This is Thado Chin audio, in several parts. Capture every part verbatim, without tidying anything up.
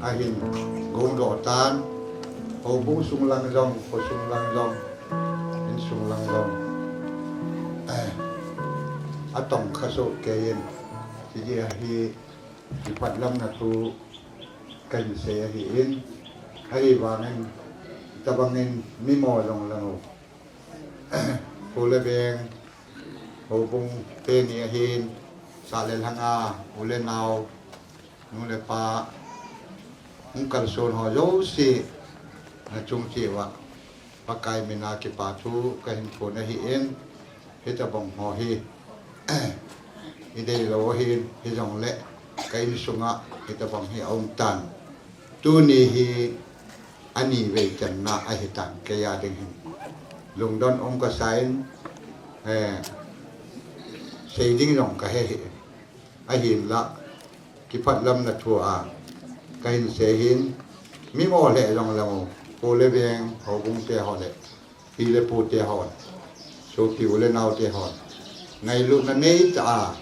ahin gongdoh tan, houbung sung lang jong, kho sung lang jong, in sung lang jong, eh, atong kha soh kei in, hijeh a hi, kiphatlamna thu kahin sei ahin, ahivangin, tabangin, mi mo jong lang u. Kho le veng, houbung teni ahin, sah le lhanga, u le nao, nu le pa, hung kalson ho jouse, nachung cheh uva, Pakai mina kipa thu kahin phong ahin, hitabang ho hi, idei lou ahin, hijongle, ka insunga, hitabang hi aum tan. Tuni hi, ani vei channa ahitan, kei a ding hin. Lungdon um kasa in, eh, sei ding jong kahe hih. Ahinla, kiphatlamna thu a, kahin sei hin, mi mo le jong lang u, kho le veng, houbung te ho le, pi le pu te hon, sopi u le nao te hon, ngailutna neitah a,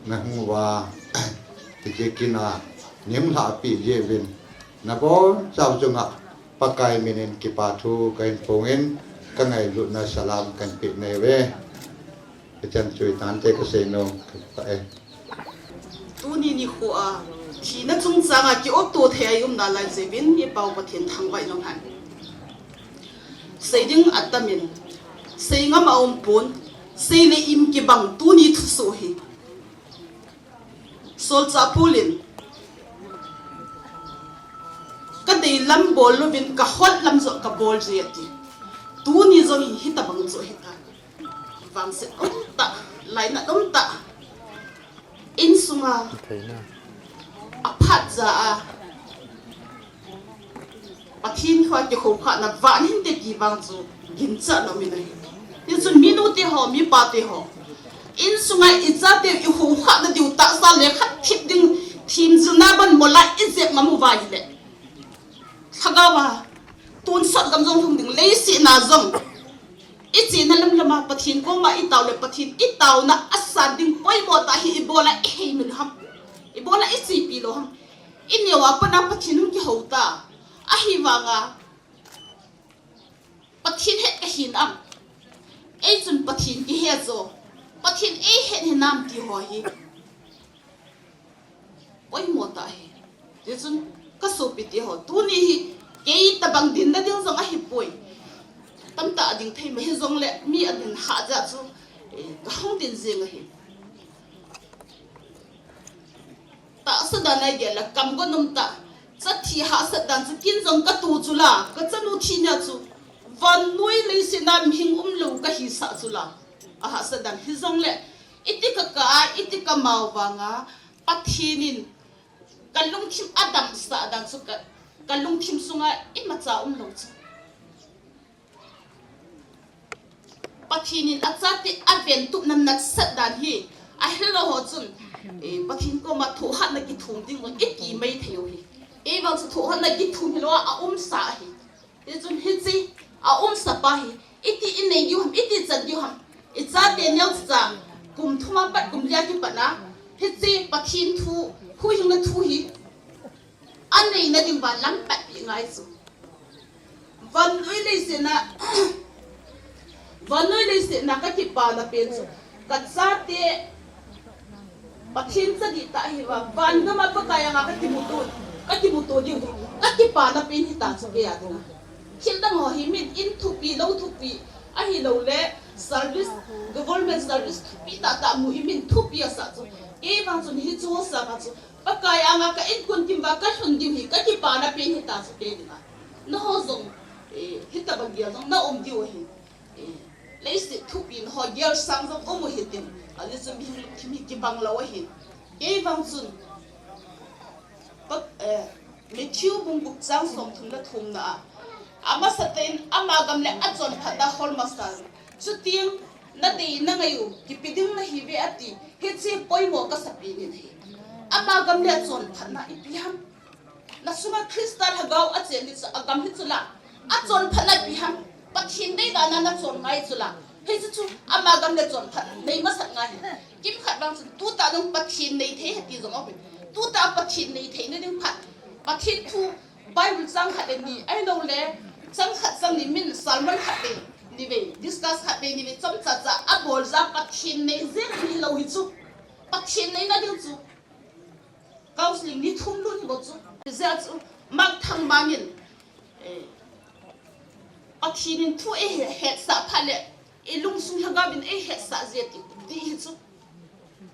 nahung uva, hiche kin a, nahung lhahpeh jeh uvin, nabonchauva chunga, Pakai minin kipa thu kahin phong in, kangailutna salam kahin pe nahi uve. Hichan chu hitante kasei nom, kipah e. Tuni nikho a, thina chungchang a ki-opto thei a i um nalai jeh uvin, i Pa u Pathen thangvah in umhen. Sei ding atam in, sei ngam aum pon, sei le im kibang tuni thusoh hi. Solchah Paul in, kadei lam bol louvin kahot lam joh kabol ji ati. Tuni jong hi hitabang joh hita. Vangset umtah, lainat umtah. Insunga, aphat ja a, Pathen thua kihoukhahna vang hinte ti vang chu ginchatna um in ahi. Hichun minu te ho, mipa te ho, insunga ichate ihoukhahna diu tahsa lekha thip ding themjilna ban mola ijep ngam uva ahile, lhagao a tonsot gam jong lhung ding, leiset na jong ichena lamlam a Pathen koma itao le Pathen itaona asan ding poimo tah hi ibola ihei mil ham, ibola ichepi lou ham. Ineo a pat a Pathen hung kihou ta. Ahivanga Pathen het kahin am, eichun Pathen kihe jo, Pathen eihet hinam ti ho hi poimo tah ahi. Hichun kasopi te ho, tuni hi kei tabang dinna ding jong ahipoi. Tamtah ading thei ma hijongle mi adin hah jeh chu, eh, kahung din jeng ahi. Tahsa dan a igel le kam gon umtah, chathi hahsat dan chu kin jong katu chula, kachanu thi nia chu vannoi leiset na mihing umlou kahisah chula, ahahsat dan hijongle, iti kakah a, iti kamao vanga, Pathen in kalungthim adamsah dan chu ka, kalungthim sunga imacha umlou chu. Pathen in achate aventupna natsat dan hi, ahilou ho chun, eh, Pathen koma thohhatna kithum ding jong ikimai thei u hi. Eivang chu thohhatna kithum hilou a aumsa ahi. Hichun hiche aumsa pa hi, iti inei diu ham, iti chan diu ham. Ichate neocha, kum thum a pat kum li a kipat na, hiche Pathen thu, huhhingna thu hi aneina ding uva lam patpeh ngai chu. Vannoi leiset na, vannoi leiset na kakipana pen chu, kachate Pathen cha dihtah ahiuva, vangam a Pakai anga kakimuto, kakimuto diu hi kakipana pen hita chu kei a dinga. Thil dang ho hi min in thupi, lou thupi, ahiloule service, government service thupi tahtah mu hi min thupi asah chu. Kei vang chun hichu ho sanga chu Pakai anga ka inkote uva kalhun diu hi kakipana pen hita chu kei dinga. Nangho jong, eh, hitabang gel jong naum diu ahi. Eh, leiset thupi nangho gel sang jong um u hitin. Ajeh chu mihing lungthim hi kibang lou ahi. Kei vang chun, Pa, eh, Matthew bung gup chang somthum le thumna a, amasatah in ama gam le achonphatna hol masa. Chuteng nadei nangai u kipe ding nahiuve ati. Hiche poimo kasapen ahi. Ama gam le achonphatna ipi ham? Nasunga Christa lhagao achen ding chu agam hi chula, achonphatna ipi ham? Pathen deidana nachon ngai chula. Hiche chu ama gam le chonphatna nei masat ngai hi. Kimkhat vang chun tutah jong Pathen nei thei hiti jong aum in. Tutah Pathen nei theina ding phat Pathen thu Bible chang khat le ni, ahilouleh chang khat chang ni min sermon khat le ni vei, discuss khat le ni vei, chomcha cha abol jeh a Pathen nei jeng hilou hi chu. Pathen neina ding chu counselling ni thum lhun hi bou chu. Hijeh a chu Mark Thangmang in, eh, Pathen in thu eihetsah phat le, ilungsung lhagao in eihetsah jeh ti, ti hi chu.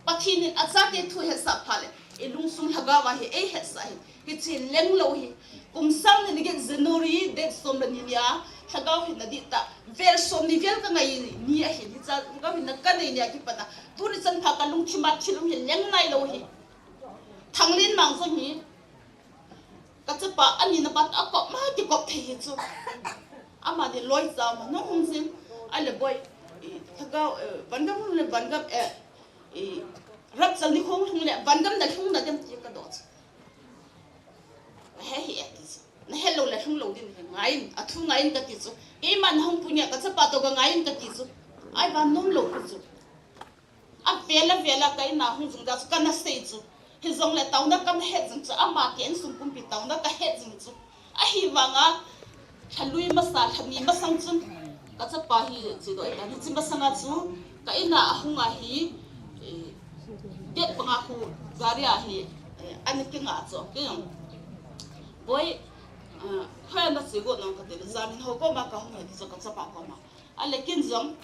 Pathen in achate thu hetsah phat le, ilungsung lhagao a hi eihetsah hi. Hiche lenglou hi. Kum sang ni le get January date som le ni nia, lhagao hinna dihtah vel som ni vel kangai ni ahin, hiche lhagao hinna kanei nia kipat a, tuni chan pha kalungthim a thil um hi leng nailou hi. Thanglenmang jong hi, kachapa anina pa toh akop ma kikop thei hi chu. Ama ni loi cha ma nahung jin. Ahile boi, i, lhagao, eh, vangam le vangam, eh, i, rapchal nikho lhung le vangam nalhung nadem ti kadoh chu. He hi e ti chu. Nahelou le lhunglou ding hi ngaiyin, athu ngaiyin kati chu. Keima nahung pui nge kachapa toh kangai in kati chu. Ahivang nomlou pi chu. Avel avel a ka in a hung jing jeh chu kana sei chu. Hijongle taona kana het jing chu, ama kei insung pumpi taona kahet jing chu. Ahivanga lhalui masa, lhani masang chun kachapa hi chedoh ahitan. Hiche masanga chu ka in a ahung a hi, eh, date panga khu gari a hi, eh, ana kinga chu. Kei jong, boi, eh, hoiya nache got nang kati le, Jamin ho koma kahung e ti chu kachapa koma. Ahile ken jong,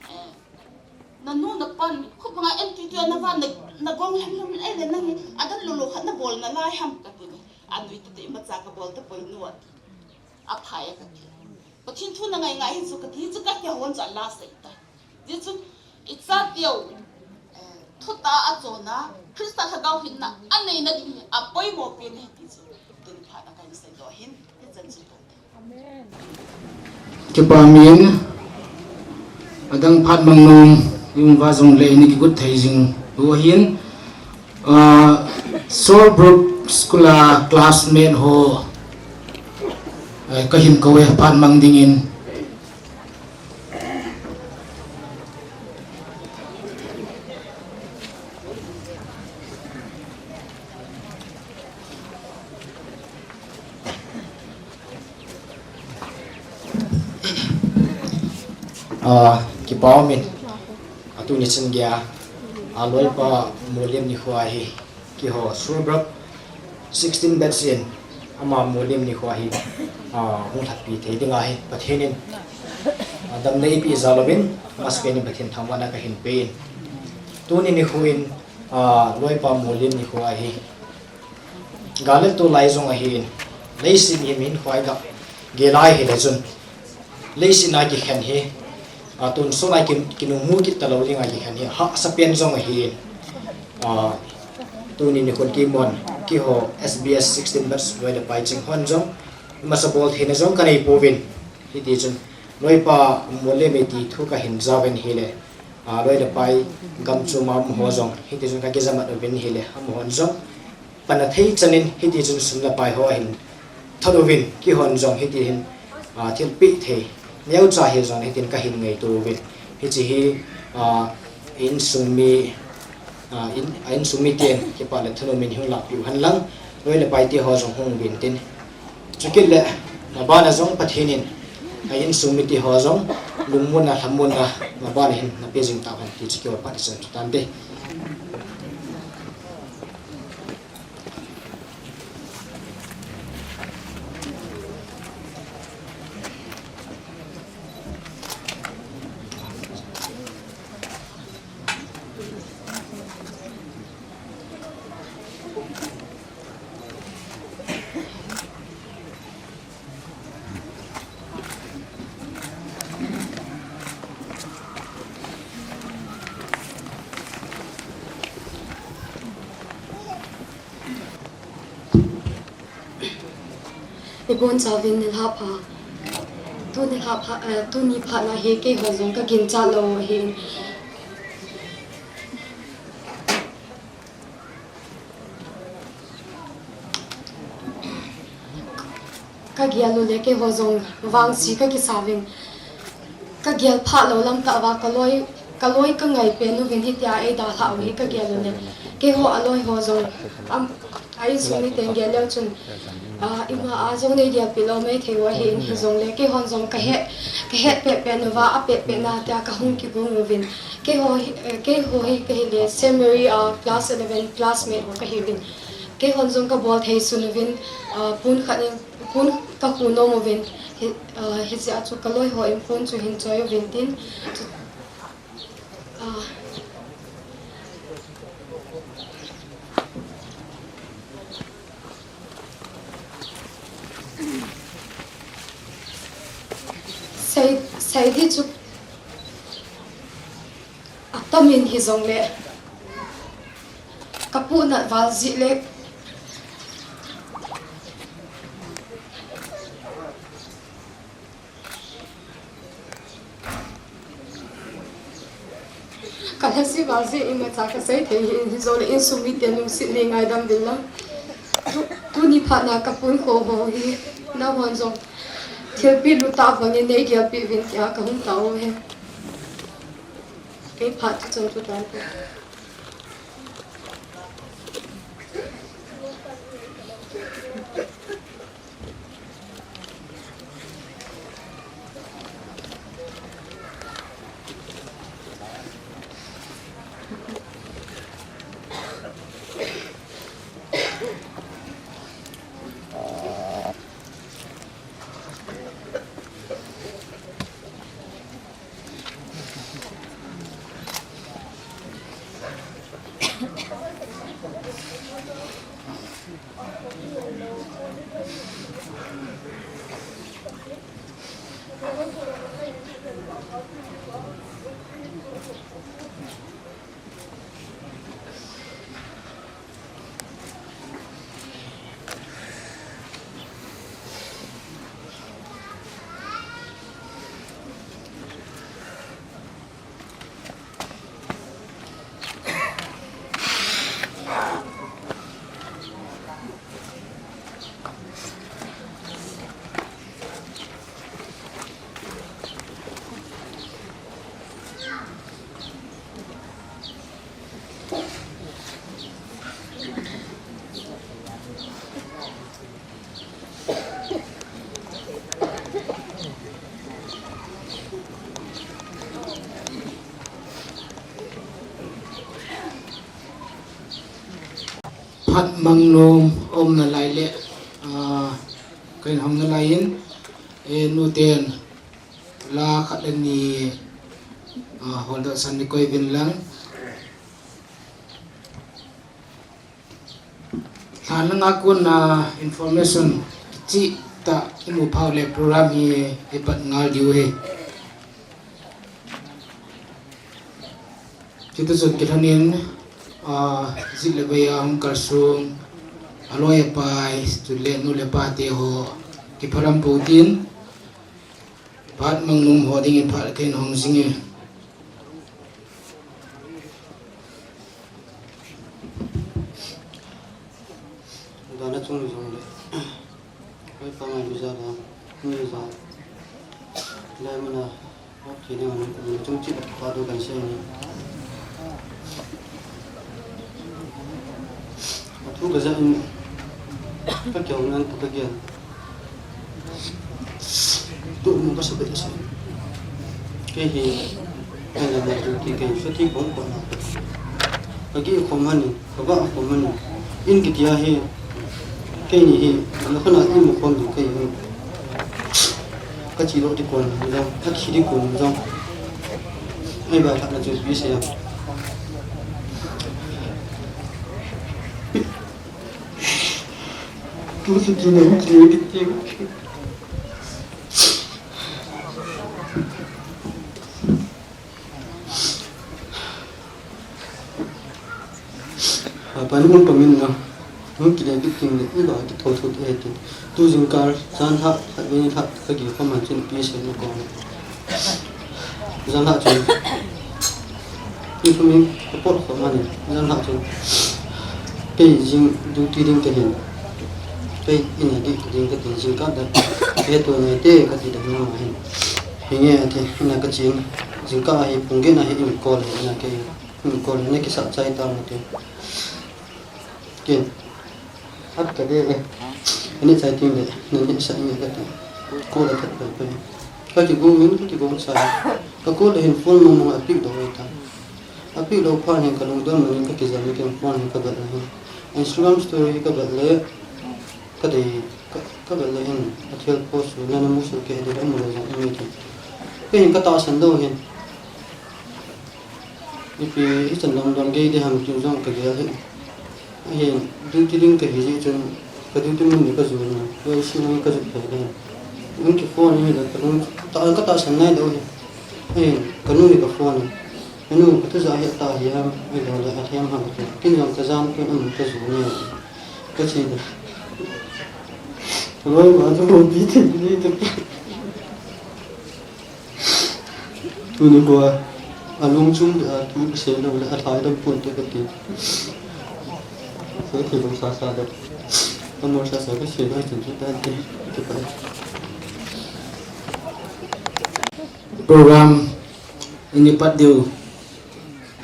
eh, nanu napan, khupanga en tuitua nava na, nagong lhemlhem in ahile nang hi, adan lolo khat nabol nalai ham kati le. Anui tete imacha kabol tapoi nu ati. Aphai kati. Pathen thu nangai ngai hi chu kati, hichu kakihon chu ala sei tai. Hichu, ichateu, eh, thutah a achonna, Christa lhagao hinna aneina ding hi apoimo pen ahi ti chu. Tuni phat a kahin seidoh ahin, hichan chu. Kipa min, adang phat mang nom, ium uva jongle ini kigot thei jing u ahin, ah, Soul Brook School a classmate ho, eh, kahin kou e phat mang dingin. Ah, kipa umin. Atuni chan geiya, ah, loipa Molem nikho ahi. Keiho Soul Brook sixteen batch in ama Molem nikho hi, ah, hung lhatpi thei dinga hi Pathen in, ah, damna eipeh jal uvin, amasapen in Pathen thangvahna kahin pe in. Tuni nikho in, ah, loipa Molem nikho ahi. Gal le tulai jong ahin, leiset hi mihem hinkho a igah gel a ahile chun, leiset a kikhen hi, a, tonsot a ki, kinungmu kit talou dinga kikhen hi, hahsa pen jong ahin, a, tuni nikhon keimon, keiho S B S sixteen batch loi le pai ching hon jong, masa bol theina jong kanei pouvin, hiti chun, loipa Molem e ti thu kahin jaovin ahile, a, loi le pai gam chom a um ho jong, hiti chun kakijamat uvin ahile, amahon jong, Pan athei chanin hiti chun sum le pai ho ahin thot uvin, keihon jong hiti hin, a, thilpeh thei neocha hi jong hitin kahin ngaito uvin. Hiche hi, a, insung mi, a, in, a insung miten kipa le thanom in hung lahpeh u hen lang, loi le pai te ho jong hung uvin tin. Chukit le, maban a jong Pathen in, a insung mite ho jong, lungmonna, lhamonna, maban a hin napeh jing tauhen ti chu keiho phat a chun chu tante. Ibon chauvin nilhah pha. Tuni lhah pha, eh, tuni phat na hi keiho jong kaginchat lou ahin. Kagel u le keiho jong vangse kakisa uvin. Kagel phat lou lam tah uva kaloi, kaloi kangai pen uvin hitia eidalhah u hi kagel u le. Keiho aloi ho jong am, A insung miten gel leu chun, ah, ima a jong nei gelpi lou maithei u ahin, hijongle keihon jong kahet, kahet pehpeh uva, apehpeh na tia kahung kigong uvin. Keiho hi, eh, keiho hi kahile Saint Mary, ah, class eleven classmate ho kahiuvin. Keihon jong kabol thei sun uvin, ah, pon khat in, pon kakhu nom uvin. Hi, ah, hijeh a chu kaloi ho in pon chu hin choi uvin tin. Chu, ah, Sei, sei di chu atam in hijongle, kapu nat val jeh le, kalhasi val jeh in imacha kasei thei hih in, hijongle insung mite lungset nei ngaidam uvin lang. Tu, tuni phat na kapun kho ho hi, nahon jong thilpeh lut tah bang in nei gelpi uvin tia kahung tao u ahi. Kei phat chu chun chu tan. Phat mang nom umna lai le, ah, kahin hong nalai in, eh, nuten la khat le ni, ah, holdoh san nei koi uvin lang. Lhan langa kon a information kicheh tah imu phat le program hi ipat ngal diu ahi. Chuti chun kilhon in, ah, jit le bei a hung kalsong, aloi apai, chule nu le pa te ho, kiphalam pou tin, phat mang nom ho dingin phat kahin hong jing e. Dana chung jong le. Hoi pa ngai lu ja da. Ni ja. Lai mana. Hop ki ne ngan ni chung chi pa do kan se ni. Athu ka ja in. Ka kyo ngan ka kya. Tu mu ka sa be sa. Kei hi, kei la ma tu ki kei sa ti kong ko na. Ka ki khom han ni, ka ba khom han ni. In kitia hi, kei ni hi, na khana in mu khom du kei hi. Ka chi lo ti kon jong, ka khi ti kon jong. Ai ba khat na chu bi se ya. Tu su ti ne, ti ne, ti ne. Apa ni mun pamin na. Mun kile bit king ni, iba ki thotho e ti. Tu jingkah, jan ha, ha, ni ha, ka ki khom han chin pi se ni ko. Jan ha chun. Ni khum in, ka pot khom mani, jan ha chun. Kei jing duty ding ka hin. Kei in a di ka ding ka tin jingkah da. Kei tu nai te ka ti da ni ma hin. Hinge a ti, in a ka chin. Jingkah a hi, pung get na hi in call hi, in a kei. In call hi, na ki sa chai ta ma ti. Kin. At ka de e. Ani chai ting le, nani sa ni ka ta. Ko la that ka pa. Ka ki gong min, ka ki gong sa. Ka ko le hin phone mong mong a pick doh ta. A pick doh pha hin ka lungdon min ka ki jam min phone hin ka bat na hin. Instagram story ka bat le, ka dei, ka, ka bat le hin. A thil post le na mu su ke de mu le jong mi ti. Ka hin ka ta san doh hin. Ipi, ichan dang dang gei de ham tin jong ka gel hi. Ahin, duty ding ka hi jeh chun, ka duty mun ni ka ju ni, ka isi ni ka ju thei de. Nung ki phone ni da ka lung, ta, ka ta san nai deu hi. Ahin, ka nu ni ka phone ni. Ka nu, ka tu ja hi ta hi ham, ai lo le a hiam ham ka. Kin jong ka jam kin am ka ju ni. Ka chi de. Loi ma ju bi thei ni de. Tuni kua, a lungchung a thu kasei lou le, a thaidam pon te kati. Sei thei lou sasa le. Amor sasa kasei lou chun chu tan te. Program ini pat diu.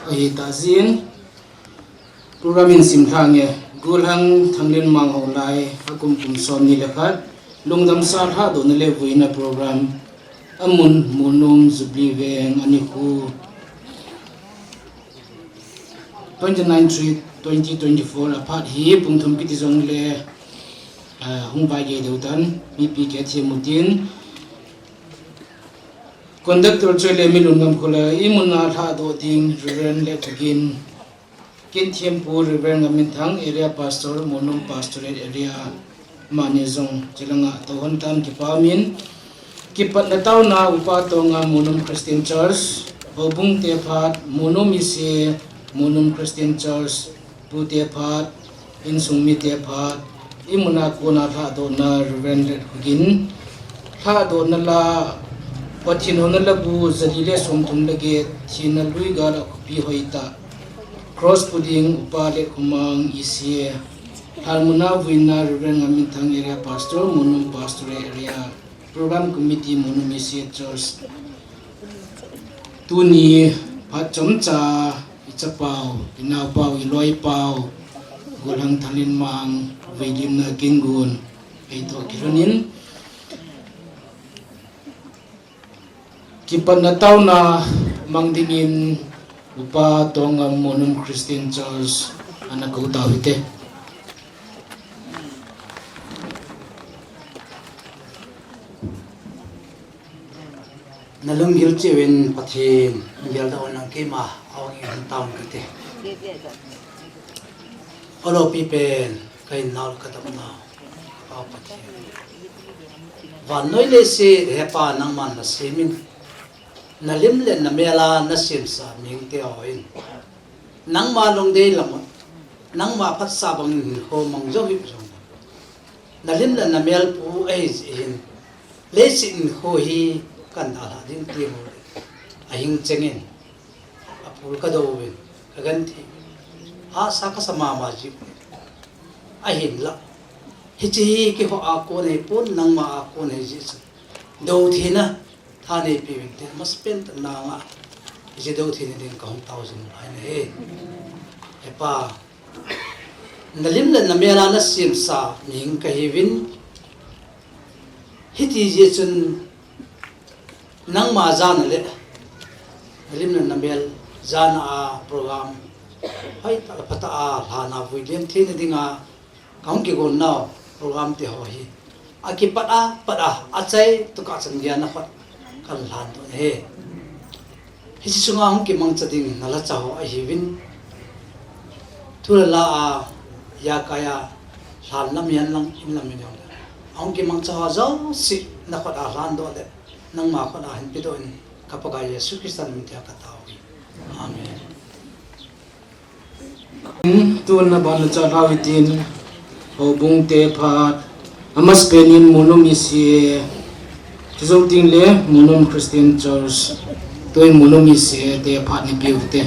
Ahi ta jin. Program in sim lha nge, Golhang Thanglenmang Houlai, a kum kum som ni le khat, lungdam sa lhadohna le vuina program, a mun Munom Jubilee Veng a nikho, twenty nine three twenty twenty four a phat hi, pung thum kiti jong le, ah, hung vai gei deu tan, mipi ke thiam u tin, Conductor choi le mi lungdam khol a, i mun a lhadoh ding, Reverend Letkhohgin, Kin Thiampu, Reverend Ngaminthang, Area Pastor, Munom Pastorate Area, mani jong, chilanga, to hon tam kipa min, kipatna taona, Upa Tongam, Munom Christian Church, Houbung te phat, Munom E C A, Munom Christian Church, Tute phat, insung mite phat, i mun a kona lhadohna Reverend Letkhohgin, lhadohna la, Pathen houna la bu, jali le somthum le get, thina lui gal a khopi hoitah, Cross pu ding Upa Letkhohmang E C A, lhan mun a vuina Reverend Ngaminthang Area Pastor, Munom Pastorate Area, Program Committee Munom E C A Church. Tuni phat chomcha i chapau, i naopau, i loipau, Golhang Thanglenmang, vuilimna kin gon, ei to kilhonin. Kipatna taona mang dingin Upa Tongam Munom Christian Church ana kou tau hite. Na lunggil cheh uvin Pathen, lunggil da on lang keima, awang in taon kate. Olo pi pen, ka in nau ka dam nau, Pau Pathen. Vannoi leiset, Hepa nangman na semin. Na lim le na mel a na semsa mihingte hon. Nangma lungdei lam un, nangma phatsah bangin hinkho mang jou hih jong. Na lim le na mel pu ahi jeh hin, leiset hinkho hi kan dalha ding ti mo le. Ahing chengin, apul ka do uvin, ka genthei. Asa ka sa mama ji. Ahinla. Hiche hi keiho a kon ahi pon, nangma a kon ahi jeh chun. Do thina. Thanei pi uvin tin, masapen tah nanga, hiche do thei na ding ka hung tao jing lai na hi. Hepa, na lim le na mel a na semsa mihing ka hiuvin, hiti jeh chun nangma jana le, na lim le na mel jana a program, hoitah le phatah a lhana vuilim thei na dinga, Ka hung kigon nau program te ho hi. A kipat a, pat a, achai tuka chan geiya na khut kan lhan doh e. Hiche sunga hung kimangcha ding na lhacha ho ahiuvin. Thu le la a, ijakai a, lhan lam hihen lang, in lam hihen lang. A hung kimangcha ho jouse na khut a lhan doh le, nangma khut a hin pedoh in ka Pakai Jesu Christa min theng a ka tao uve. Amen. Tun na ban le cha lau hitin, Houbung te phat, amasapen in Munom E C A, chujou teng le Munom Christian Church, tun Munom E C A te phat nei peh uvin te.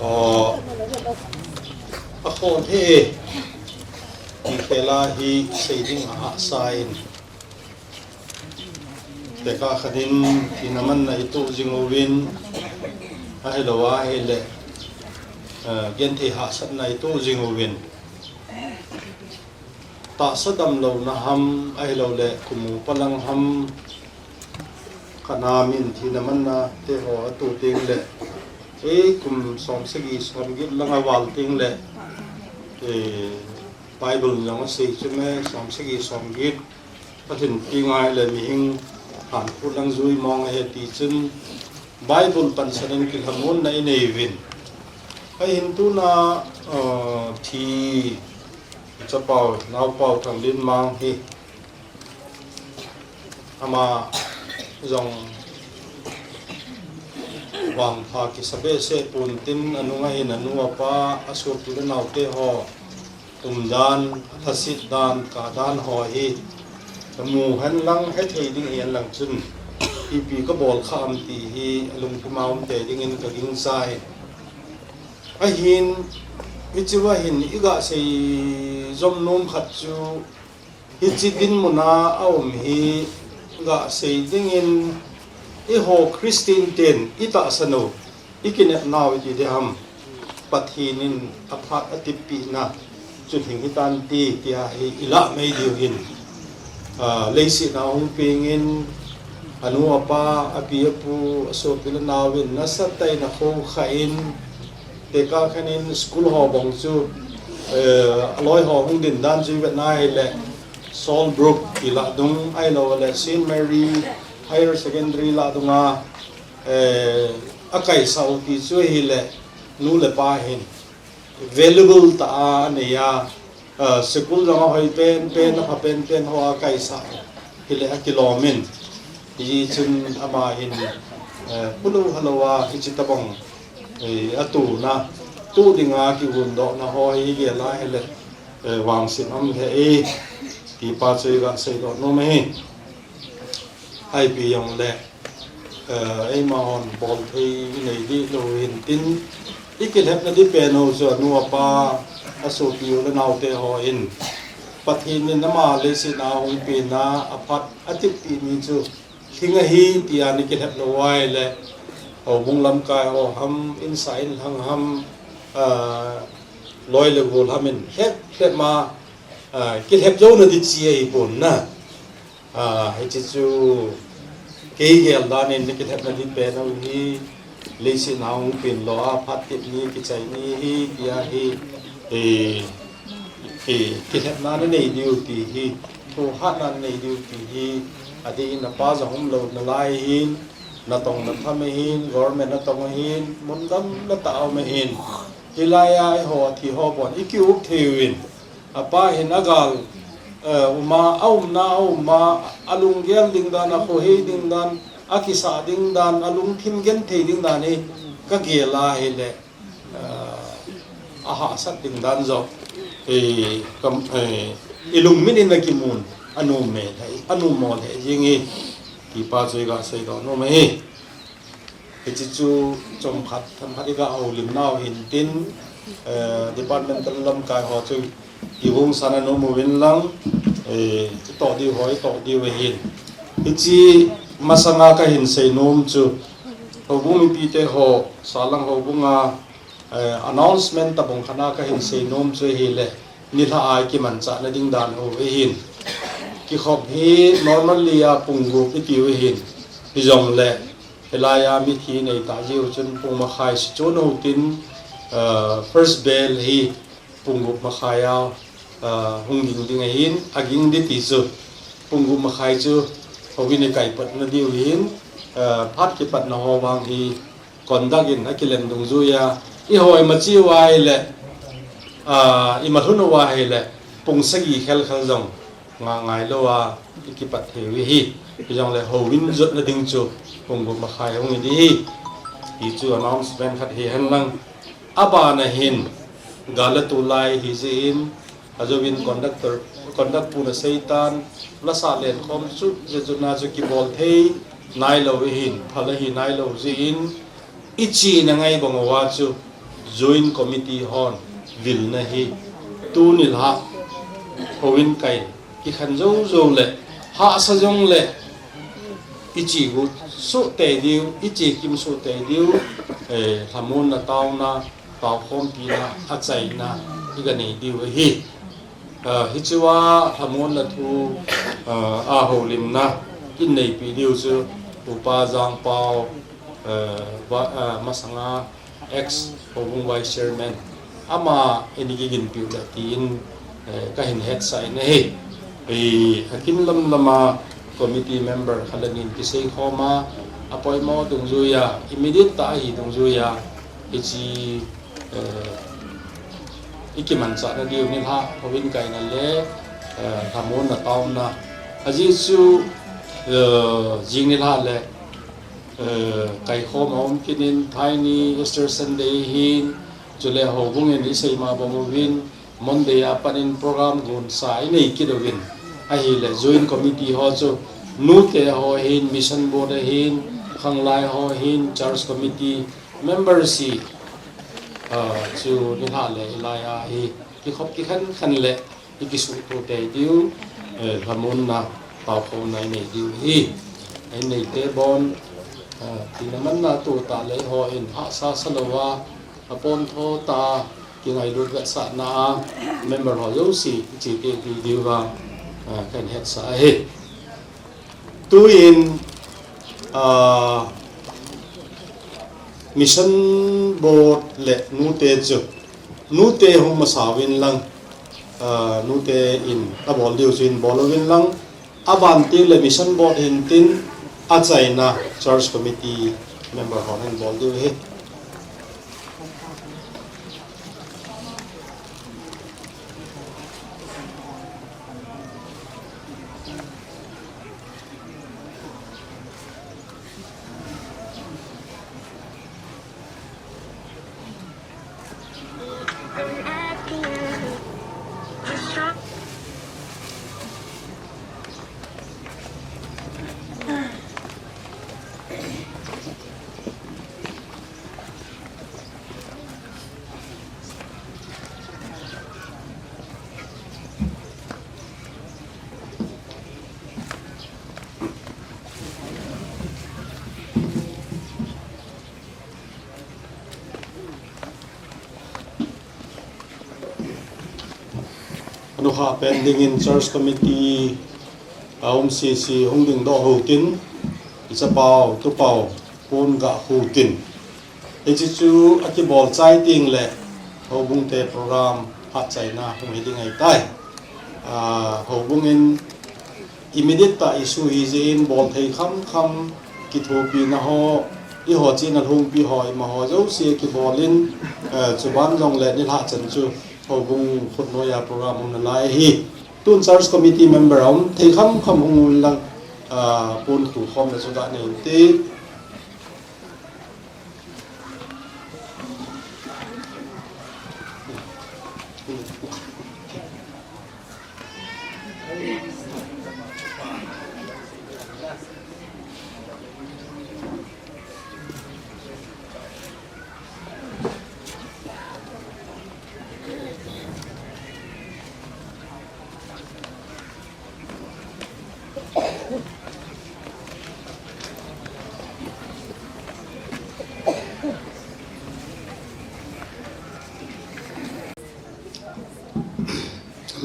Aw, a khon hi, La hi sei ding ahahsa in, tekah khat in thina manna i tuh jing uvin, ahilou ahile, eh, genthei hahsatna i tuh jing uvin, tahsa damlouna ham, ahilouleh kum upa lang ham, kanamin thina manna te ho a tuh teng le, ei kum som sagi som get lang a val teng le, eh, Bible jong asei chu me, som sagi som get, Pathen ti ngai le mihing han khu lang jui mong ahi ti chun, Bible pansan in kilhamonna i nei uvin. Ahin tuna, eh, thi chapau, naupau Thanglinmang hi, ama jong vangpha kisa behseh pon tin, anung ahin anu apa, asopi le naote ho umdan, athaset dan, kah dan ho hi kamu hen lang, hethei ding hihen lang chun, ipi kabol kha ham ti hi alungthim a um tei dingin kagingchai. Ahin, hichea hin iga sei jom nom khat chu, hiche dinmun a aum hi ga sei dingin, eiho Christian ten itahsan u, ikinepnau iti ding ham, Pathen in aphat atepna chu lhing hitan ti, tia hi ilah mai diu hin. Ah, leiset a hung pengin, anu apa, api apu, asopi le naovin nasatah in akhokha in, tekah khat in school ho bang chu, eh, aloi ho hung din dan chu ivet na hile, Sawlbrook ti lah dung, ahilouleh Saint Mary Higher Secondary lah dunga, eh, akaisah u ti chu ahile, nu le pa hin valuable tah a anei a, ah, school jong ahoi penpen, apha penpen ho akaisah hile akilom in. Hijeh chun ama hin, eh, phulou halou a hiche tabang, eh, atuna, tu dinga kihundohna ho hi gel a hile, eh, vangset um lheh e, ti pa chu iga seidoh nom ahi. Ipi jongle, eh, eima hon bolthei inei dih lou hin tin, ikilhepna ding pen u chu anu apa, asopi u le naote ho in, Pathen in ama leiset a hung pena aphat atepna chu lhing ahi tia ikilhep lou ahile, houbung lamkai ho ham, insah inlhang ham, ah, loi le gol ham in lhep lhep ma, ah, kilhep jouna ding chi ahipon na. Ah, hiche chu kei gel dan in ikilhepna ding pen u hi, leiset a hung pen lou a phat tep ni, kichai ni hi, tia hi, eh, eh, kilhepna nanei diu ti hi, thohhatna nanei diu ti hi, adeh in napa jong umlou nalai hin, natong natham ahin, government natong ahin, mun gamla tah a um ahin, hilai a eiho athi ho bon ikiup thei uvin, apa hin agal, eh, uma, aumna, auma, alunggel ding dan, akhohei ding dan, akisah ding dan, alungthim genthei ding dan hi kagel a hile, eh, ahahsat ding dan jong, eh, kam, eh, ilungmin in akimun, anom e, anom mo lheh jeng e, ti pa chu iga seidoh nom ahi. Hiche chu chomkhat, themkhat iga houlimnau hin tin, eh, departmental lamkai ho chu kihung san anom uvin lang, eh, itoh diu ho, itoh diu ahin. Hiche masanga kahin seinom chu, houbung mipite ho, Salang houbunga, eh, announcement tabang khat a kahin seinom chu ahile, nilhah a ikimanchah nading dan u ahin. Kikhop hi normally a pung gup itiu ahin. Hijongle, hilai a mithi nei tah jeh u chun pung makhai seh chun u tin, ah, first bell hi pung gup makhai a, ah, hung ging ding ahin, aging ding ti chu pung gup makhai chu houin ikai patna diu hin, ah, phat kipatna ho vang hi conduct in akilem dungjuiya, ihoi machi uva ahile, ah, imalhun uva ahile, pung sagi khelkhel jong nga ngailou a ikipat thei u ahi. Hijongle houin jotna ding chu pung gup makhai hung hi ding ahi. Hichu announcement khat hihen lang. Abana hin, gal le tulai hijeh in, ajouvin conductor, conduct pun aseitan, lasah lenkhom chu, jeh chun a chu kibol thei nailou ahin, phal ahi nailou jeh in, ichena ngai bang uva chu, joint committee hon vilna hi, tuni lha, Houin kai kikhen jou jou le, hahsa jong le, ichi gu soh tei diu, ichi kim soh tei diu, eh, lhamonna taona, taokhompina, achaina, iga nei diu ahi. Ah, hichea lhamonna thu, ah, a houlimna, kin neipi diu chu, Upa Jangpao, eh, va-, ah, masanga, ex Houbung Vice Chairman, ama in kiginpiu le tin, eh, kahin hetsah in ahi. Eh, akin lam lama committee member khat le nin kisei khoma, apoimo dungjuia, immediate tah ahi dungjuia, hichi, eh, ikimanchah nadiu nilhah, houin kaina le, eh, lhamonna taona. Ajeh chu, eh, jing nilhah le, eh, kaikhom aum kit in, thaini Easter Sunday hin, chule houbung in isei ma bang uvin, Monday a pat in program gonsa inei kit uvin. Ahile, joint committee ho chu, nute ho hin, mission board a hin, khanglai ho hin, church committee, member si, ah, chu nilhah le, hilai a hi, kikhop kikhen khen le, ikisuhto tei diu, eh, lhamonna, taokhomna inei diu hi. Inei te bon, eh, tina manna tu tah le ho in hahsa sa louva, apontho tah a, kingailut vetsahna a, member ho jouse, ichi te diu va, eh, kahin hetsah ahi. Tuin, ah, Mission Board le nute chu, nute hung masa uvin lang, ah, nute in abol diu chu in bol uvin lang, aban tiu le Mission Board hin tin achaina Church Committee member hon hin bol diu ahi. Anukha pen dingin Church Committee a um sese hung dingdoh hou tin, ichapau, tupau, pon gah hou tin. Hiche chu akibol chai teng le, houbung te program phat chaina hung hi ding ahitai. Ah, houbung in immediate tah issue hi jeh in bol thei kham kham kithopina ho, eiho chena lhungpi ho, ima ho jouse kibol in, eh, chuban jong le nilhah chan chu houbung khut noiya program um nalai ahi. Tun church committee member a um thei kham kham hung un lang, ah, pon khu khom le chu gah nei un te.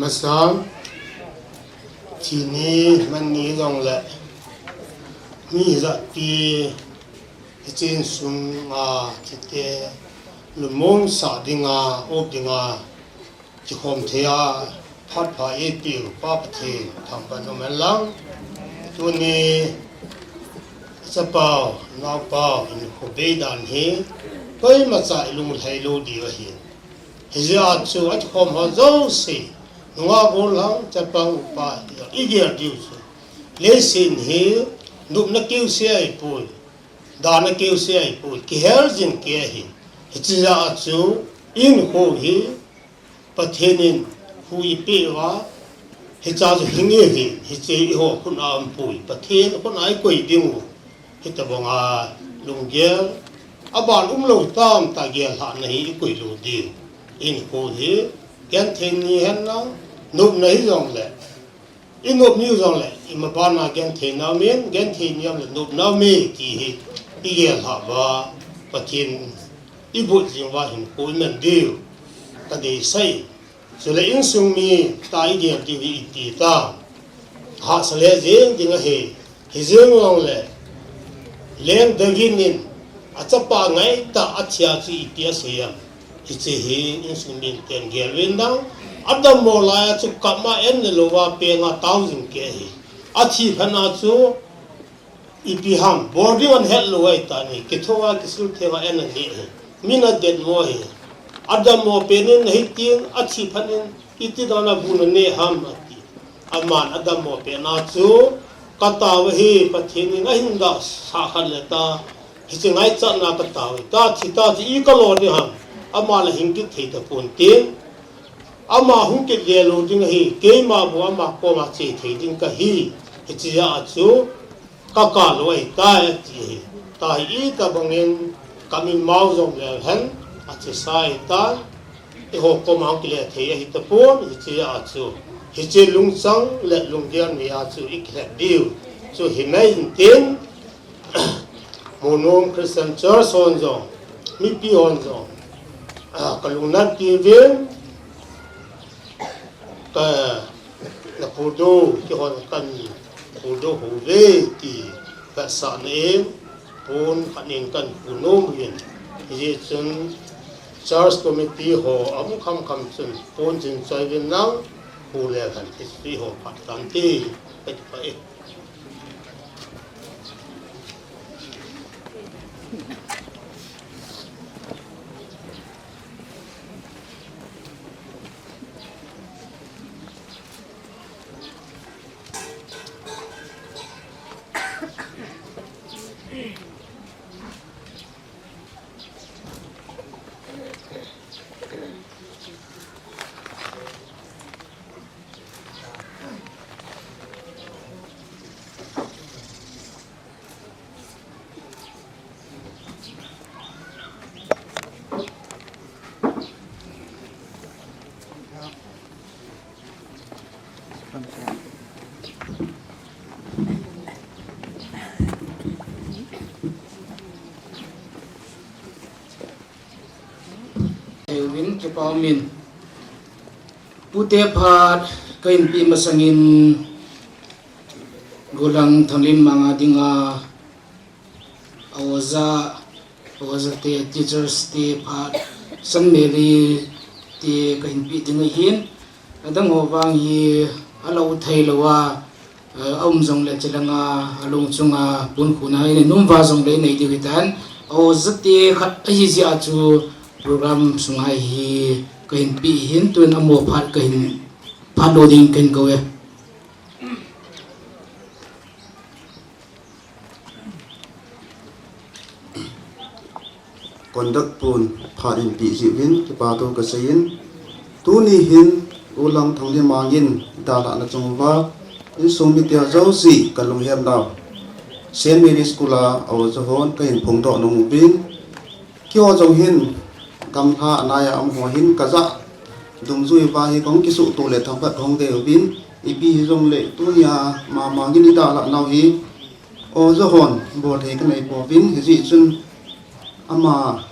Amasa, thini, manni jong le, mi jat pi, hiche insunga, thite, lungmong sah dinga, up dinga, kikhom thei a, phat pha eipeu Pa Pathen thangvah in um hen lang. Tuni chapau, naopau, hinkho bei dan hi, koima cha ilung lhai lou diu ahi. Hijeh a chu akikhom ho jouse, nungah gollhang, chapang upa, igel diu chu. Leiset hi, nopna keuse ahipoi, dana keuse ahipoi, kihel jing kei ahi. Hiche jeh a chu, hinkho hi, Pathen in hu eipeh uva, hiche chu hing ahi, hiche eiho khut a umpoi, Pathen khut a ikoi ding u, hitobang a lunggel, aban umlou tam tah gel lhahna hi ikoi lou diu, hinkho hi, genthei ni hen lang, Nopna hijongle, i nop niu jongle, ima bana genthei naumin, genthei niam le nop naume ti hi i gel hava, Pathen i bot jing uva hin ko i man diu ka deisah e. Chule insung mi ta i gel diu hi iti ta. Hahsa le jeng ding ahi. Hijeng jongle, Leng David in achapa ngaitah a athia chu ipi asei em. Hiche hi insung min ten gel uvin lang. Adammo laiya chu kap ma en le louva penga tao jing kei ahi. Athi phat a chu ipi ham, bol ding ahet lou ahitan ahi. Kithouva kisil theng a en aneh ahi. Min adet mo ahi. Adammo pen in ahi tin, athi phat in iti dan a bu naneh ham ati. Aman adammo pen a chu, ka tao ahi, Pathen in ahin dahsah khat le ta, hiche ngaichatna ka tao ahi, ka thi ta chu i ka lo ding ham, ama la hing kit thei tapon tin, ama hung kit le lou ding ahi, keima bou ama koma che thei ding kahi, hiche a chu, ka kap lou ahitai, ati ahi. Tahi itobang in ka min mao jong lel hen, achesa ahitan, eiho koma kile thei ahi tapon, hiche a chu. Hiche lungchang le lunggel ni a chu i kihet diu chu himai intin, Munom Christian Church hon jong, mipi hon jong, ah, ka lungnat pi uvin, ka, na phudoh, kihon kan phudoh hou ve ti ka sa na in, pon khat in kan phunom uvin. Hijeh chun church committee ho aum khamkham chun pon chin choi uvin lang, phu le khan history ho phat kan ti, ka ti pa e. Uvin kipa umin. Pute phat ka hin peh masangin Golang Thanglim Manga dinga, a oja, a oja te, teachers te phat, Saint Mary te ka hin peh ding ahin, adang ho vang hi a lou thei lou a, eh, a um jong le chilanga, a lung chunga, pun khuna, i nei nom uva jong le i nei diu hitan, a oja te khat ahi jeh a chu program sunga hi ka hin peh hin, tun amaho phat ka hin, phat lo ding ka hin kou e. Conduct pun phat in peh jeh uvin kipa thu ka seiyin. Tuni hin U Lang Thanglim Mang in dalhahna chung uva insung mite jouse ka lunghem nau Saint Mary School a oja hon ka hin phongdoh nom uvin. Keiho jong hin gamla a nai a um ho hin ka ja dungjuiya hi kong kisuhto le thangphat hong dei uvin, ipi hijongle tunia mama ngin i dalhah nau hi oja hon bol thei ka nei pouvin, hijeh chun ama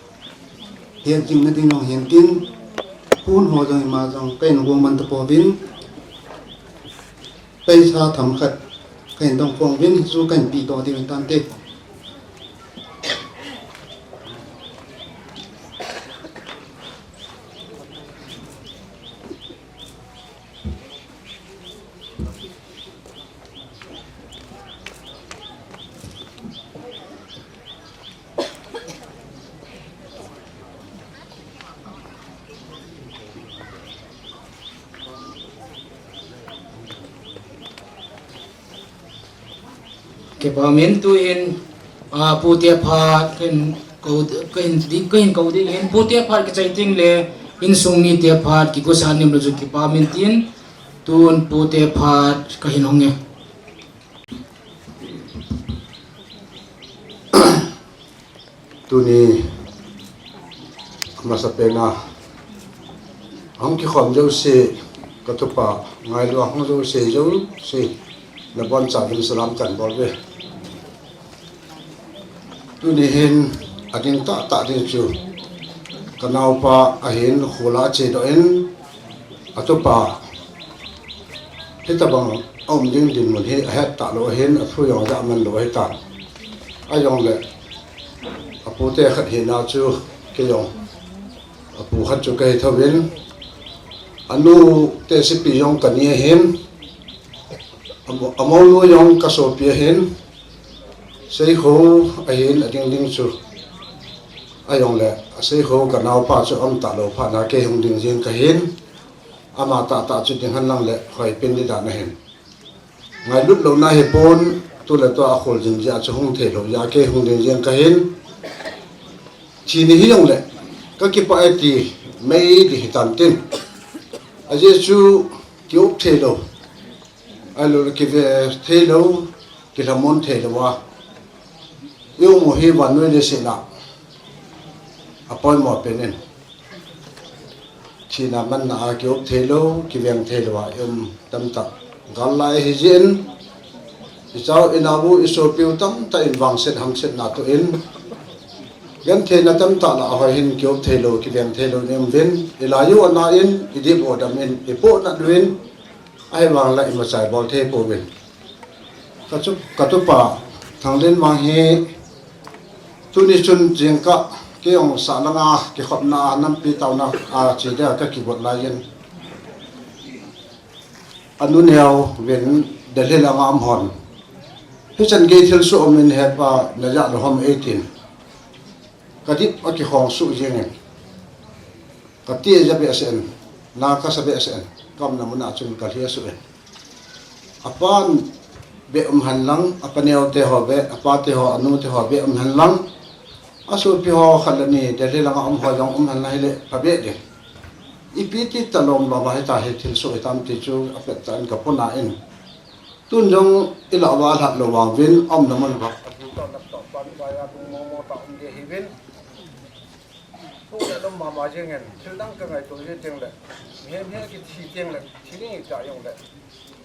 het jing na ding jong hin tin, pun ho jong ima jong ka hin gong man ta pouvin, paisa themkhat ka hin dong khom uvin, chu ka hin peh doh diu hin tante. Kipa umin tuhin, ah, pute phat ka hin kou, ka hin di-, ka hin kou ding in, pute phat kichai teng le insung mite phat kigosa nim lou chu kipa umin tin, tun pute phat ka hin hong e. Tuni, amasapen a hung kikhom jouse, Ka tupa ngailu a hung jouse jouse, nabonchauvin salam kahin bol uve. Tuni hin ading tahtah ding chu, ka naopa ahin khol a achedoh in, atupa hitobang aum ding dinmun hi ahet talou ahin, athu jong ajaman lou ahitan. Ahijongle apute khat hina chu kei jong apu khat chu kahi thouvin, anu tehsepi jong kani ahin, amo-, amounu jong kasopi ahin, Seikho ahin ading ding chu. Ahijongle, a Seikho ka naopa chu aum talou phat na kei hung ding jeng kahin, ama tahtah chu ding henlang le hoipen ding dan ahin. Ngailut louna hipon, tu le tua akhol jing jeh a chu hung theilou jeh a kei hung ding jeng kahin. Thi ni hijongle, kakipah e ti mei ding hitan tin, ajeh chu kiop theilou, ahiloule kive theilou, kilhamon theilou a i um u hi vannoi leiset a apoimo pen in, thina manna a kiop theilou, kiveng theilou a i um tamtah gal lai ahi jeh in, ichao inao u isopiu tamtah in vangset hamsetna toh in, gentheina tamtah lah a hoi hin kiop theilou, kiveng theilou in i um uvin, ilai u ana in, idip u adam in, ipoh nat uvin, ahivangle imacha ibol thei pouvin. Ka chu, ka tupa Thanglenmang hi tuni chun jingkah kei jong sahlanga kikhopna a nampi taona a che dia kakigot laiyin, anu neo uvin Delhi langa um hon, hichan gei thilsoh um in hepa najah lou ham eitin, kadip akikhong suh jengin, kati aja behseh in, na kasa behseh in, kaumna mun a chun kalhi asuh in, apan beh um henlang, apa neote ho beh, apate ho, anute ho beh um henlang, asopi ho khat le ni Delhi langa um ho jong um henlang hile phabeh ding. Ipi ti talom lom a hitia hi thilsoh hitam ti chu apettah in kapona in, tun jong ilah uva alhat lou vang uvin, aumna mun uva, atoh natoh pan uva a lungmong mong tah um ding ahiuvin, pung le lom mama jengin, thil dang kangaito ji tengle, mihem hi kithi tengle thi ding hita jongle,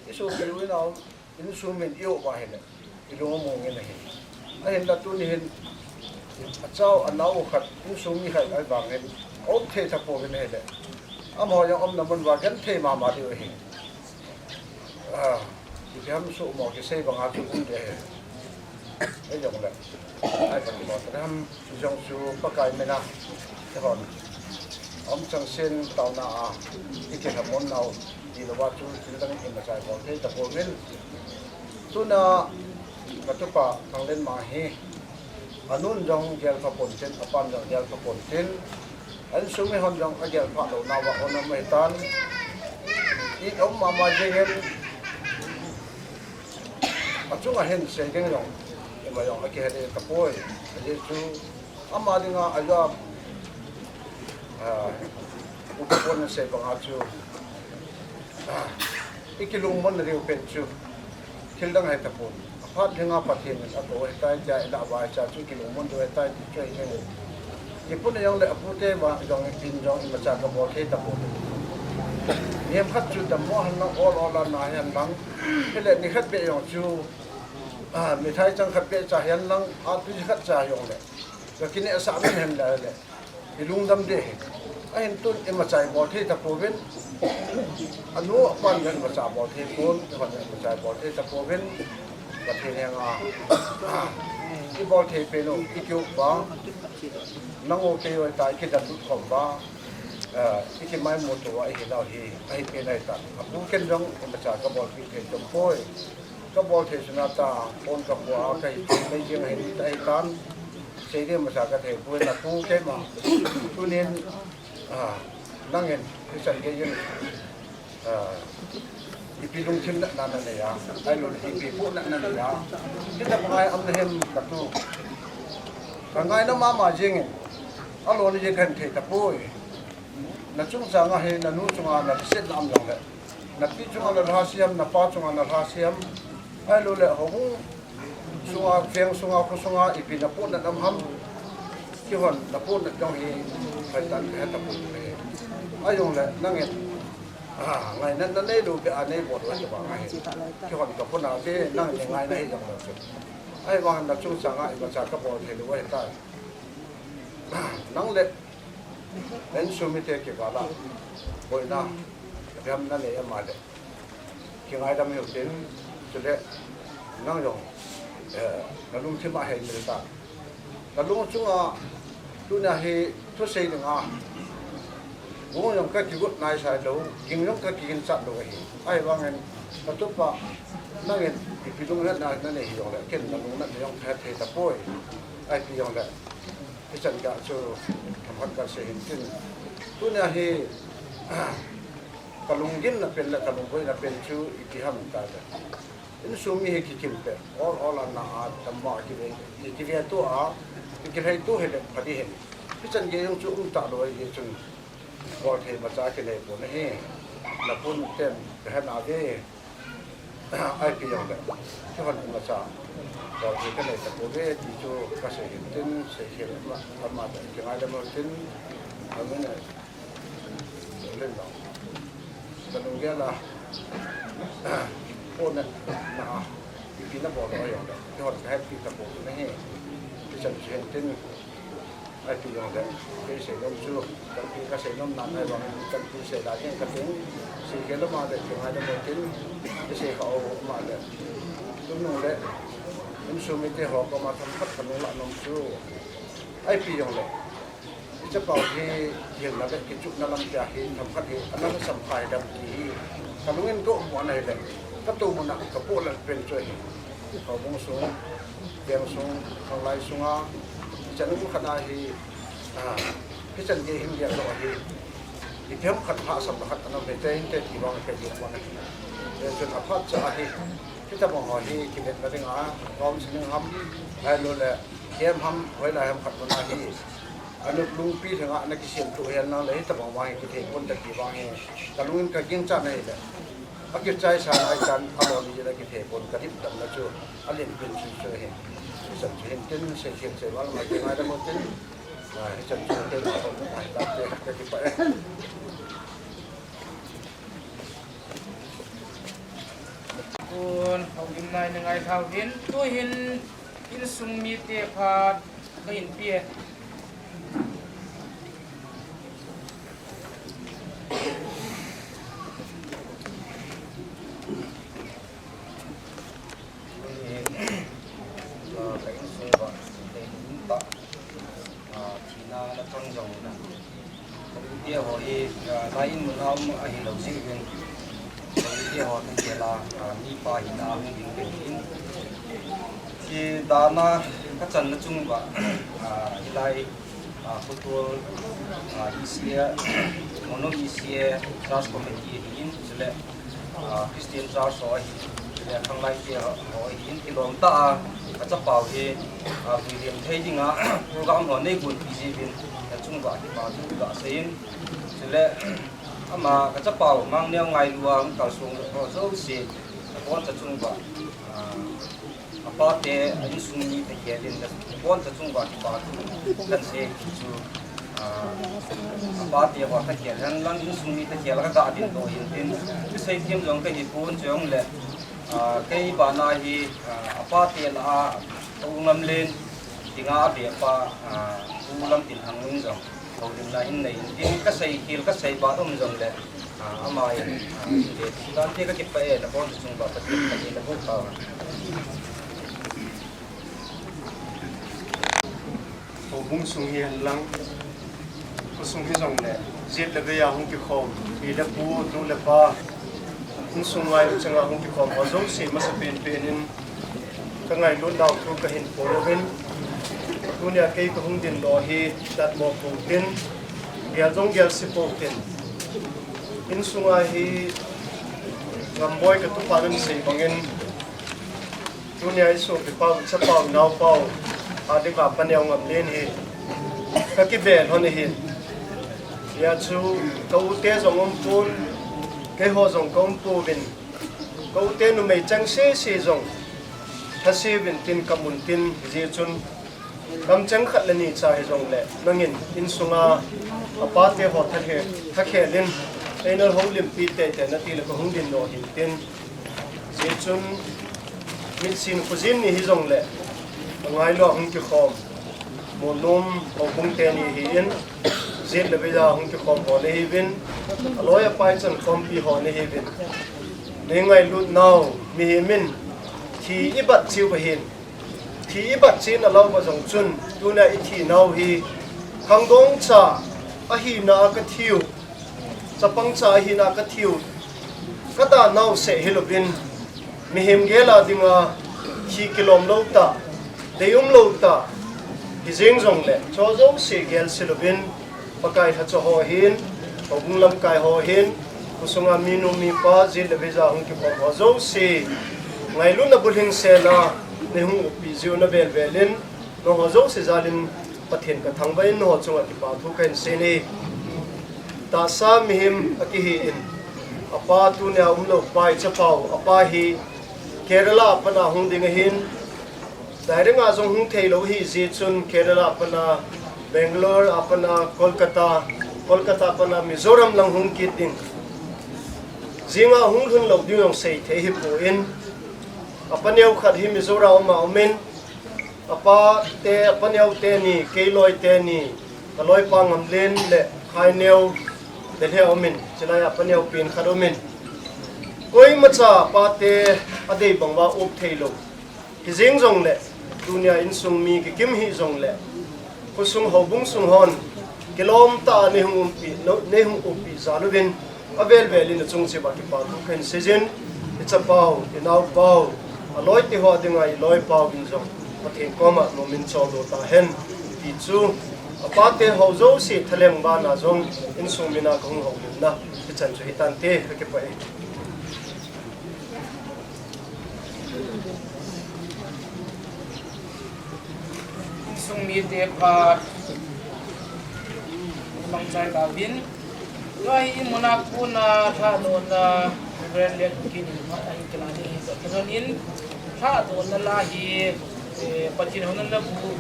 isopiu inao, insung min i-op uva hile, ilung among in ahi. Ahinla tuni hin achao anao khat, insung mi khat ahivangin, aum thei tapouvin ahile, amaho jong aumna mun uva genthei mama diu ahi. Ah, ipi ham suhmo kisei banga chu um ding ahi. Ahijongle, ai, kati mo, tua ham jong chu Pakai mina, eihon aum changseh taona a ikilhamon nau tilouva chu thil dang imacha ibol thei tapouvin. Tuna katupa Thanglenmang hi anun jong gelpha pontin, apan jong gelpha pontin, insung mihon jong agelpha lounauva aum ahitan, i-um mama jengin, achunga hin sei ding jong ima jong akihe ding tapoi. Ajeh chu ama dinga ajoa, ah, upapon sei banga chu, ah, ikilungmon diu pen chu thil dang ahi tapon. Aphat dinga Pathen in akou ahitai tia ilah uva hiche chu ikilungmon diu ahitai ti chu ahi jengin, ipun jongle apute vang jong ipin jong imacha kabol thei tapon. Mihem khat chu dammo henlang, ol ol a na henlang, hile nikhat beh jong chu, ah, mithai chang khat beh cha henlang, atui khat cha jongle, kakinehsah man henlang le ilungdam ding ahi. Ahin tun imacha ibol thei tapouvin, anu apan jong imacha bol thei pon, ihon jong imacha ibol thei tapouvin, Pathen henga, ah, ibol thei pen u iki-up uva, nangho keiho ta ikidanlut khom uva, ah, ikimaimuto uva ihinau hi ahi pen ahitan, apu ken jong imacha kabolpeh thei tapoi. Kabol thei sunga ta, pon kapua kahi, mei jeng ahin ta ahitan, sei ding masa kathei poi, napu keima. Tunin, ah, nangin hichan geiyin, ah, ipi lungthim natna nanei a, ahiloule ipi pohnatna nanei a, hitabang a um nahem katu, kangaina mama jengin, alona jeh kahin thei tapoi. Nachungchanga hi, nanu chunga nalhasetna um jongle, napi chunga nalhase ham, napa chunga nalhase ham, ahiloule houbung sunga, veng sunga, kho sunga ipi napohnat um ham, keihon napohnat jong hi hoitah in kahe tapon ahi. Ahijongle nangin Ah, ngaina na nei lou beh a nei bol lai vang ahi. Kihon ka puna ve nang ni ngaina hi jong lou chu. Ahivang na chungchang a imacha ka bol thei lou ahitai. Nang le insung mite kival a boina, riam na nei ama le. Kingaidam hiu tin, chule nang jong, eh, na lungthim a hei mil ta. Na lung chunga, tunia hi thusei dinga, bung jong ka kigot nai sai lou, ging jong ka kiginchat lou ahi. Ahivangin, ka tupa, nangin ipi lungna na, na nei hi jong le, ken na lungna na jong ka thei tapoi. Ahi ti jong le, hichan gei chu, themkhat ka sei hin tin. Tunia hi, ka lunggimna pen le ka lungboina pen chu ipi ham tile. Insung mi hi kikim peh, ol ol a na a, dammo a kive, ki, kive to a, ki, kilhei to hile pha ding ahi. Hichan gei jong chu um talou ahi chun, bol thei imacha kinei pon ahi. Na pon ten ka he nave, ahi ti jong le. Kihon imacha bol thei ka nei tapouve ti chu ka sei hin tin, seikhel ama, ama te kingaidam u tin, amin. Len lo. Ka lunggel a, pon na, na, ipi na bol lou jong le, kihon ka heppi tapou na hi. Hichan chu hin tin, ahi ti jong le, kei seinom chu, tampi ka seinom na, ahivang tampi sei la jeng ka tin, seikhel ama le, kingaidam u tin, kisei kha u ama le. Tunung le, insung mite ho koma themkhat ka nung lah nom chu, ahi ti jong le. Chapao hi, hilna le kichutna lam tia hi, themkhat hi, ana lhasam kha hi dam ti hi. Ka lungin ka um mo na hile, ka tou muna, ka poh lal pen chu ahi. Houbung sung, veng sung, khanglai sunga, hichan um khat a hi, ah, hichan gei hin gei lou ahi. Ipi ham khat lhasam khat ana um hite inte ti vang ka gel mo na hi. Chun aphat cha ahi. Hitabang ho hi, kivetna dinga, counseling ham, ahilou le, camp ham, hoilai ham khat muna hi. Anu lungpi thenga na kisem tu hen lang le, hitabang vang hi kithei pon ta ti vang hi. Ka lungin ka ginchat na hile. Akichai sa na chan, amo ni na kithei pon ka dip dam na chu. Alen pin chu chu hi. Hichan chu hin tin, seikhel sei val ma kingaidam u tin. Ah, hichan chu te ma ko ka ta te ka ti pa e. Tun, houlimna in ngai thau hin, tu hin insung mite phat ka hin pia. Ka insung va, ka in ta. Ah, thina na chang jong na. Ka u te ho hi, ah, lai in mun a um ahi lou jeh in. Ka u te ho thakhel a, ah, mipa hina hung ding pen in. Hi dana ka channa chung va, ah, hilai, ah, Khotol, ah, E C A, Monom E C A, Trust Committee hi in, chule ah, Christian Church ho ahi, le khanglai te ho, ho ahi in kilom ta a, ka chapao hi, ah, vuilem thei dinga, program ho nei gon pi ji vin, ka chung va kipa thu ka sei in, chule, ama ka chapao Mangneo Ngailua, um, kal sung ho jouse, ka bon cha chung va, ah, Apa te, a insung mi thakhel in, ka bon cha chung va kipa thu kan sei chu, ah, apa te ho thakhel hen lang insung mi thakhel ka ga din to hin tin, chu sei them jong ka hi pon chong le, ah, kei bana hi, ah, apa te la a, ka u Ngamlen, dinga a be pa, ah, u Lamtinthang in jong. Houlimna in nei in, tin ka seikhel, ka seibat um jong le, ah, ama in, ah, in le, dan te ka kipah e, na bon chung va ka tin ka ni na bu ka. Houbung sung hi hen lang, khosung hi jong le, jet le vei a hung kikhom, pi le pu, nu le pa, insung ngai chang a hung kikhom ho jouse masa pen pen in, ka ngailut nau thu ka hin phon uvin, tunia kei ka hung din lou hi datmo pou tin, gel jong gel se pou tin, insung a hi Ngamboi ka tupa in asei bangin, tunia i sopi pau, i chapau, i naopau, a dinga Pa Neo Ngamlen hi ka kibe lhon ahin. Hia chu ka u te jong um pon, keiho jong ka um pouvin, ka u te numei cheng sese jong thase uvin tin ka mun tin, hijeh chun kamcheng khat le ni cha hijongle nangin insunga apa te ho thakhe, thakhel in Eina houlimpi teitei na ti le ka hung din lo hin tin. Zia chun mitsin khujin ni hi zong le ka ngailu a hung kikhawm Molnom houbung te ni hi in, zit le beja hung kikhawm haw ni hi vin, a lawi a pai chan khawmpi haw ni hi vin. Ni ngailut nau mihi min thi i bat chiu ba hin. Thi i bat chin a lo ba zong chun, tuna i thi nau hi khangdong cha a hi na ka thiu, chapang cha a hi na ka thiu, ka da nau se hi lo bin, mihem gela dinga thi kilom lo ta, dei um lo ta, hi zing zong le, cho zo se gel si lo bin, Pakai thacha haw hin, houbung lamkai haw hin, khusunga minu mipa, zit le beja hung kikhawm haw zo si. Ngailutna bulhing sela, ni hung upi ziu na vel velin, no haw zo si zalin, Pathian ka thangvah in, no haw chunga kipa thu ka hin si ni. Tahsa mihem a kihi in, a pa tuni a um lo pa i chapau, a pa hi Kerala a pana hung ding a hin, Direct a zong hung thei lo hi zi chun Kerala a pana, Bangalore a pana, Kolkata, Kolkata a pana Mizoram lang hung kit ding. Zinga hung lhun lo ding zong sei thei hi pu in, a paneu khat hi Mizoram a um a um in, a pa te, a paneu te ni, kei lawi te ni, ka lawi pa Ngamlen le Khaineu, Delhi a um in, chilai a paneu pen khat um in. Koima cha pa te a dei bang va up thei lo. Hi zing zong le, tunia insung mi kikim hi zong le, khusung houbung sung hon, kilom ta nei hung umpi, no, nei hung umpi za luvin, a vel vel in a chung chiba kipa thu khen sizin, i chapau, i naupau, a lawi te ho dinga i lawi pau in zong, Pathian koma no min chol lo ta hen, ti chu, a pa te ho zo si thaleng ba na zong, insung mina ka hung ho na, i chan chu hi tan te, ka kipa e. Insung mite phat mangchai tauvin. Tua hi muna kuna tha nona Reverend Lian Kin in phat ahin kilani hi tua thanon in tha nona la hi, eh, Pathian hona la bu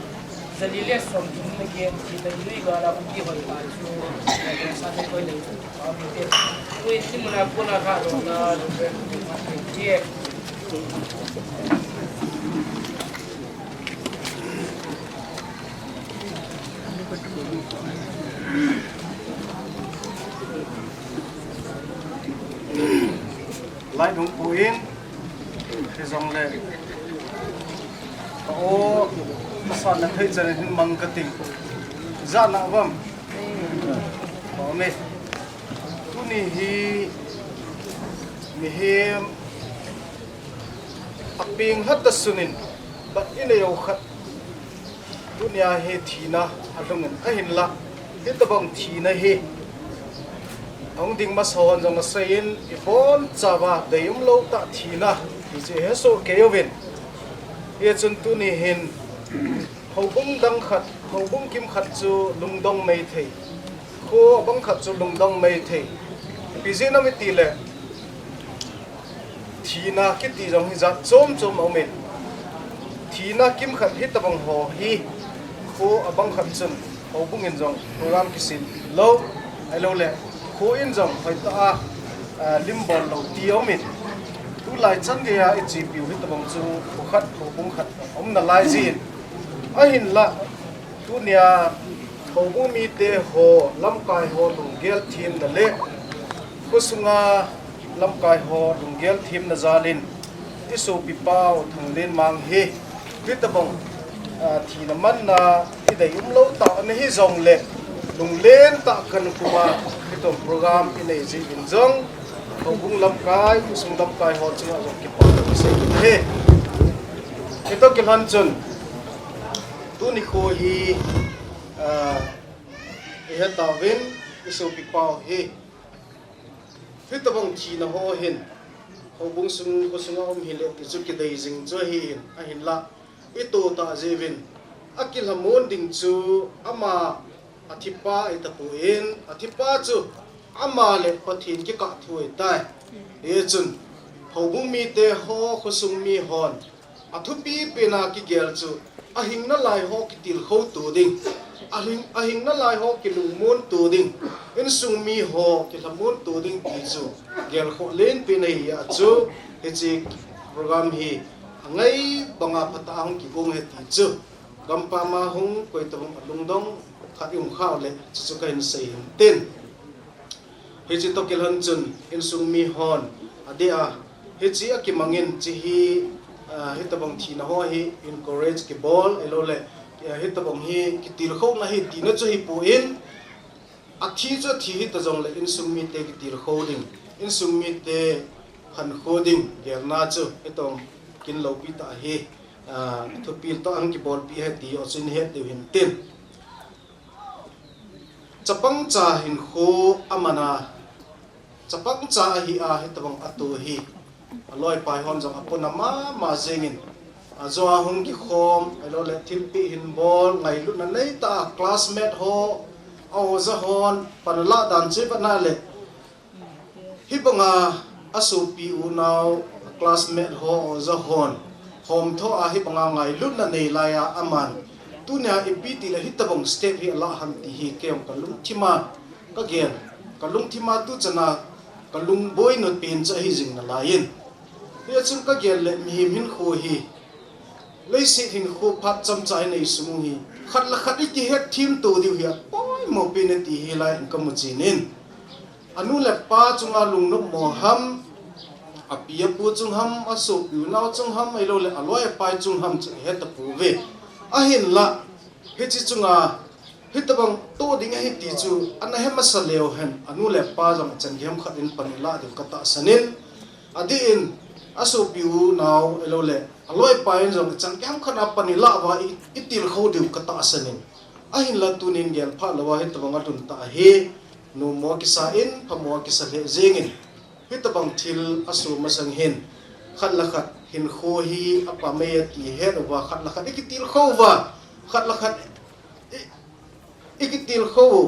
zali le som thum na gen ti ta nui ga la bu ki hoi ta chu, eh, sa te koi le. Lai nung puin, hi zong le, ka o, sa na thei chan hin mang ka ting. Za na vam. Ka o me. Tuni hi mihem a ping hat ta sunin, bat i nei o khat. Tunia hi thina a lungin a hin la. Hi tabang thina hi. Hong ding masa hon zong a sayin, i bon chava dei um lo ta thina. Hi chi he so kei ovin. Hi chun tuni hin, houbung dang khat, houbung kim khat chu lungdong mei thei. Kho bang khat chu lungdong mei thei. Pi zi na mi ti le. Thina kiti zong hi zat chom chom a um in. Thina kim khat hi tabang ho hi. Kho abang khat chun. Houbung in zong program kisin lo. Ai lo le. Kho in zong hoi ta a, a, lim bol lo ti a um in. Tu lai chan gei a i chi piu hi tabang chu. Kho khat, houbung khat. A um na lai zin. A hin la. Tunia, houbung mite ho, lamkai ho, lunggel thimna le, khusunga lamkai ho, lunggel thimna zalin, i sopi pau Thanglen Mang hi, hi tabang, a, thina manna, i dei um lo ta, ana hi zong le, lunglen ta kan kuma, hi tong program i nei zi in zong, houbung lamkai, khusung lamkai ho, chunga zong kipa, i sei hi. Hi to kilhan chun, Tuni kho hi, ah, i he tauvin, i sopi pau hi. Hi tabang thina ho hin, houbung sung, kho sunga um hi le, ti chu kidei zing chu hi hin, a hin la, i to ta zivin, a kilhamon ding chu ama a thipa i tapu in, a thipa chu ama le Pathian kikah thu i tai. Hi chun, houbung mite ho, khosung mi hon, a thupi pena kigel chu, a hingna lai ho kitilkhou tu ding. Ahing, ahing nalai ho kilungmon to ding, insung mi ho kilhamon to ding ti chu gelkhoh lenpen ahi a chu, hiche program hi angai banga phatah a hung kigong ahi ti chu gampam a hung koitobang alungdong khat i um khah le chuchu kahin sei hin tin. Hiche toh kilhon chun insung mi hon adeh a, hiche akimangin hiche hi, ah, hitobang thina ho hi encourage kibol, ahilouleh, ah, hitobang hi kitilkhouna hi tina chu hipon, athi chu athi hita jongleh insung mite kitilkhou ding, insung mite khankho ding gelna chu hitobang kin loupi tah hi, ah, thupil toh ahung kibolpi ahi ti ho chu ihet diu hin tin. Chapang cha hinkho amana, chapang cha ahi a hitobang ato hi aloi apai hon jong apona mama jengin, ajo a hung kikhom, ahilouleh thilpeh hin bol, ngailutna neitah a classmate ho, a oja hon pan alah dan chu ivet na leh, hibanga asopi unau, classmate ho, oja hon homtho a hibanga ngailutna nei laiya aman tunia ipi tileh hitobang step hi alah ham ti hi kei jong kalungthima kagel, kalungthima tuchana kalungboina pen chu ahi jing nalaiyin. Hichun kagel leh mihem hinkho hi, leiset hinkho phat chomcha inei sung u hi khat le khat ikihetthem to diu hi apoimo pen ahi ti hilai in kamu chen in. Anu le apa chunga lungnopmo ham, api apu chung ham, asopi unau chung ham, ahilouleh aloi apai chung ham chu ihet tapouve. Ahinlah, hiche chunga hitobang toh ding ahi ti chu ana he masa leu hen, anu le apa jong ichan gei hamkhat in pan ilah diu katahsan in, adeh in asopi unau ahilouleh aloi apai in jong ichan gei hamkhat a pan ilah uva i, itilkhou diu katahsan in. Ahinlah tunin gelphah louva hitobang alhun tah hi, nommo kisa in, phamo kisa lheh jengin, hitobang thil asoh masang hin khat le khat hinkho hi apamei ati het uva, khat le khat ikitilkhou uva, khat le khat i, ikitilkhou u,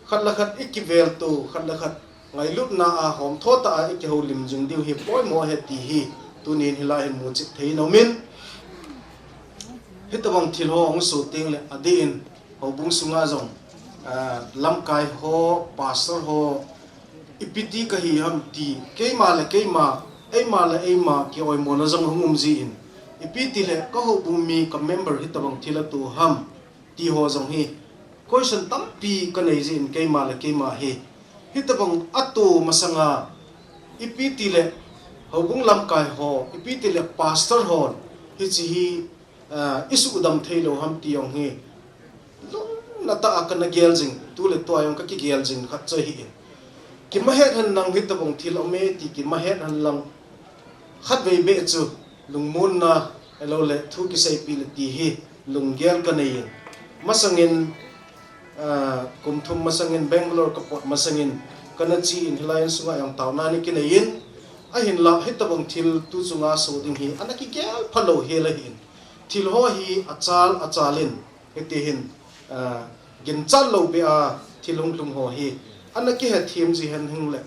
khat le khat ikivel to, khat le khat ngailutna a homtho tah a ikihoulim jing diu hi poimo ahi ti hi tunin hilai hin muchet thei in aumin. Hitobang thil ho ahung soh tengleh adeh in houbung sunga jong, ah, lamkai ho, pastor ho, ipi ti kahi ham ti keima le keima, eima le eima kioimona jong hung um jin, ipi tileh ka houbung mi, ka member hitobang thil ato ham ti ho jong hi question tampi kanei jin keima le keima hi. Hitobang ato masanga ipi tileh houbung lamkai ho, ipi tileh pastor hon hiche hi, ah, isuhdam theilou ham ti jong hi lungna tah a kana gel jing, tu le tua jong kakigel jing khat chu ahi in. Kimahet hen lang hitobang thil aume ti kimahet hen lang, khatvei beh chu lungmonna ahilouleh thu kiseipeh le ti hi lunggel kanei in. Masangin, ah, kum thum masangin Bangalore kapot masangin kana che in hilai in sunga jong taona ana kinei in. Ahinlah hitobang thil tu chunga soh ding hi ana kigel phalou hel ahi in. Thil ho hi achal achal in, hiti hin, ah, ginchat lou beh a thil hung lhung ho hi ana kihetthem ji hen hingleh,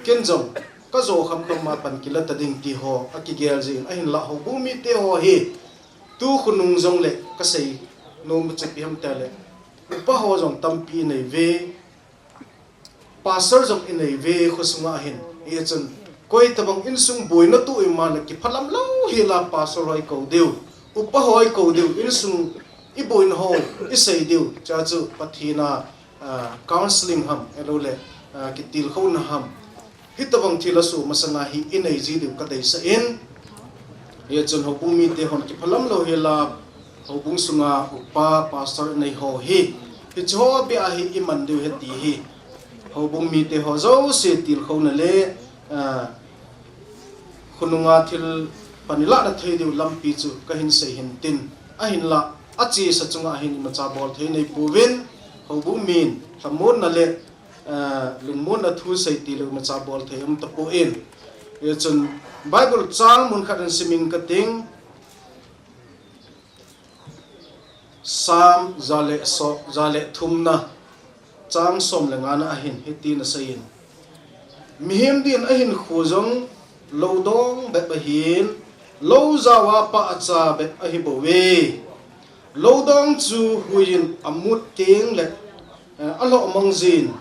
ken jong kajo khamkham a pan kila ta ding ti ho akigel jin, ahinlah houbung mite ho hi tu khonung jongleh kasei nom chu ipi ham tileh, upa ho jong tampi inei uve, pastor jong inei uve khosunga hin. Hichun koitobang insung boina toh ima le kiphalam lou hela pastor ho ikou diu, upa ho ikou diu, insung iboina ho isei diu, chuchu Pathen a, ah, counseling ham ahilouleh, ah, kitilkhouna ham, hitobang thil asoh masanga hi inei ji diu kadeisah in. Hichun houbung mite hon kiphalam lou hela houbung sunga upa pastor inei ho hi, hiche ho beh a hi iman diu ahi ti hi houbung mite ho jouse tilkhouna le, ah, khonunga thil pan ilahna thei diu lampi chu kahin sei hin tin. Ahinlah achesa chunga hin imacha bol thei neipouvin, houbung min lhamonna le, ah, lungmonna thu sei tilou imacha bol thei um tapon. Hichun Bible chang mun khat in simin kating. Psalm ja le so, ja le thumna, chang som le ngana ahin hitin aseiyin, mihem din ahinkho jong lou dong bep ahin, lou jaova pah acha bep ahibouve. Loudong chu huiyin amut teng le, eh, alhoh mang jin,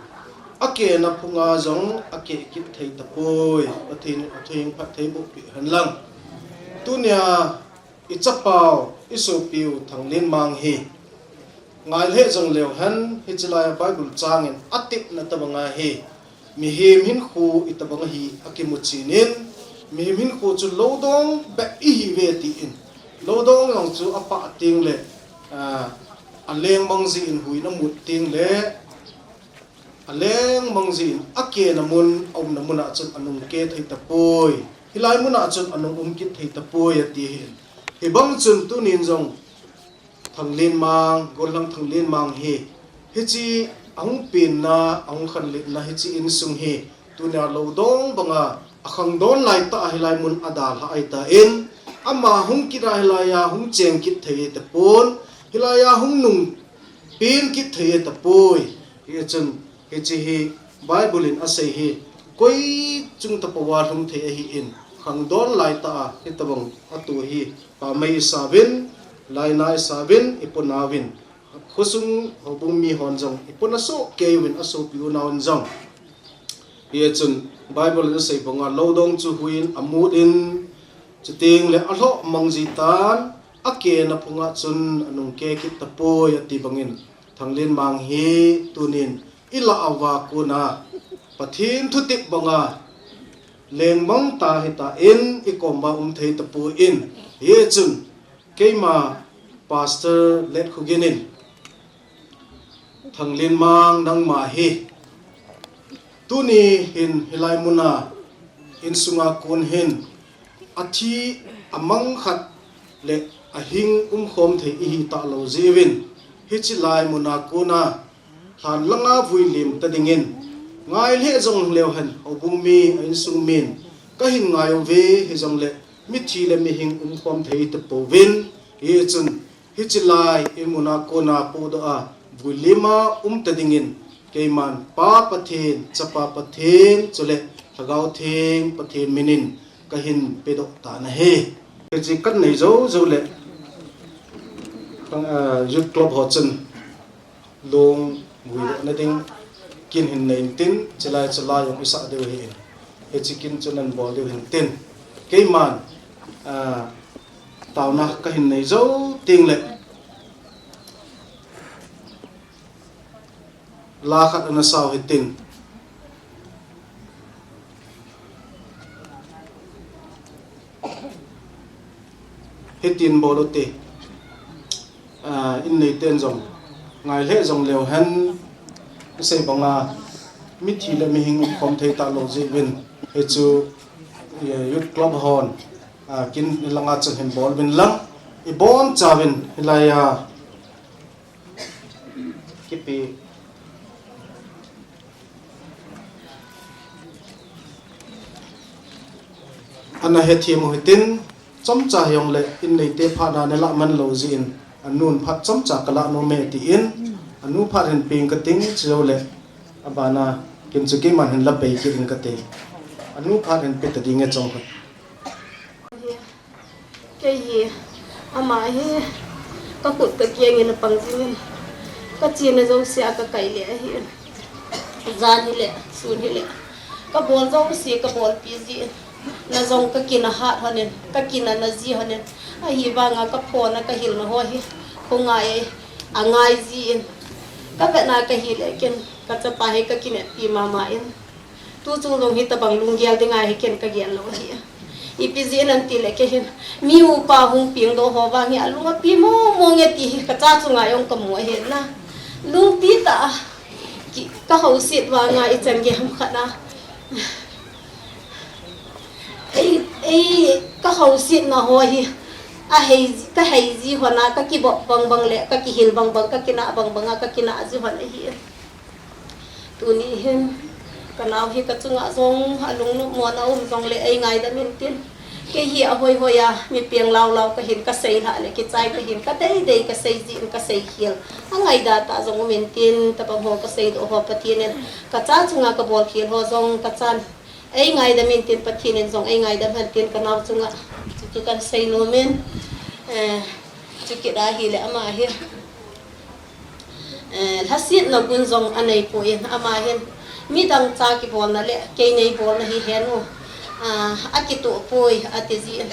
akena phunga jong akeh kit thei tapoi. Pathen in athuhing phatthei boh peh hen lang. Tunia ichapau, isopiu Thanglienmang hi ngai lheh jong leu hen, hiche lai a Bible changin atepna tobang a hi mihem hinkho itobang ahi akimu chen in, mihem hinkho chu loudong bep ihiuve tin, loudong jong chu apah teng le, ah, aleng mang jin huiyin amut teng le, aleng mang jin akena mun, aumna mun a chun anung keh thei tapoi. Hilai mun a chun anung um kit thei tapoi ati ahin. Hibang chun tunin jong Thanglienmang, Gollhang Thanglienmang hi, hiche ahung penna, ahung khanletna hiche insung hi, tunia loudong banga akhangdon laitah a hilai mun a dalha ahitan, ama hung kit a hilai a hung cheng kit thei tapon, hilai a hung nung pen kit thei tapoi. Hichun, hiche hi Bible in asei hi, koi chung tapouva lhung thei ahin, khangdon laitah a hitobang atu hi, pamei isauvin, lainat isauvin, iponauvin, khosung houbung mihon jong ipona soh kei uvin, asopi unaon jong. Hichun Bible in asei banga loudong chu huiyin amut in, chuteng le alhoh mang jitan, akena phunga chun anung keh kit tapoi ati bangin, Thanglienmang hi tunin ilah uva kona Pathen thutep banga lengmang ta hitan, ikom'a um thei tapon, hichun keima Pastor Letkhogen in, Thanglienmang nangma hi tuni hin hilai muna insunga kon hin athi amang khat le ahing umkhom thei ihi talou jeh uvin, hiche lai muna kona lhan langa vuilim ta dingin, ngai lheh jong leu hen, houbung mi, a insung min, kahin ngai uve, hijongle mithi le mihing umkhom thei tapouvin, hichun hiche lai in muna kona podoh a vuilim a um ta dingin, keiman Pa Pathen, Chapa Pathen, chule Lhagao Theng Pathen minin kahin pedoh tan ahi. Hiche kan nei jou jou le, ah, Youth Club ho chun lung vuidohna ding kin hin nei intin, chulai chulai jong isah diu ahin. Hiche kin chu nan bol diu hintin. Keiman, ah, taona kahin nei jou teng le, la khat ana sao hitin. Hitin bol ute. Ah, in neiten jong ngai lheh jong leu hen, isei banga mithi le mihing umkhom thei talou jeh uvin, hichu, eh, Youth Club hon, ah, kin langa chun hin bol uvin lang, ibonchauvin hilai a kipe ana hethem u hitin, chomcha hijongle in neite phat a neilah man lou jeh in, anun phat chomcha kalah nom e tin, anu phat hin peng kating, chujou le abana kin chu keiman hin la pei kit in kate. Anu phat hin pe ta ding e chong khat. Kei hi, ama hi, ka khut ka keng in apang jingin, ka chena jouse a ka kai le ahi. Jan hile, sun hile, ka bol jouse ka bolpi jin, na jong ka kin a hat lhonin, ka kin a na ji lhonin, ahivanga ka phone a ka hilna ho hi, kho ngai, angai jin, ka vetna ka hile ken, ka chapa hi ka kineppi mama in. Tu chung jong hitabang lunggel ding ahi ken ka gel lou ahi. Ipi jeh in am tile kei hin, mi upa hung pengdoh ho vang hi alung api mong mong e ti hi ka cha chunga jong ka mu ahi na. Lungpi tah a, ki, ka houset vanga ichan gei ham khat a. Ei, ei, ka housetna ho hi, ahei, ka hei ji lhon a, ka kibop bang bang le, ka kihil bang bang, ka kinah bang bang a, ka kinah ji lhon ahi. Tuni hin, ka nao hi ka chunga jong, alungnop mona um jongle ei ngaidam intin. Kei hi ahoi hoi a, mi peng lau lau ka hin ka sei lhah le, kichai ka hin ka dei dei ka sei jin ka sei khel. Angaida tah jong um intin, tabang ho ka seidoh ho Pathen in ka cha chunga ka bol khel ho jong ka chan. Ei ngaidam intin Pathen in jong ei ngaidam hen tin ka nao chunga. Chuchu kan sei nom in, eh, Chukit ahile ama hi, eh, lhasetna gun jong anei poi, ama hin midang cha kibolna le kei neibolna hi henu, ah, akitoh poi ati jin.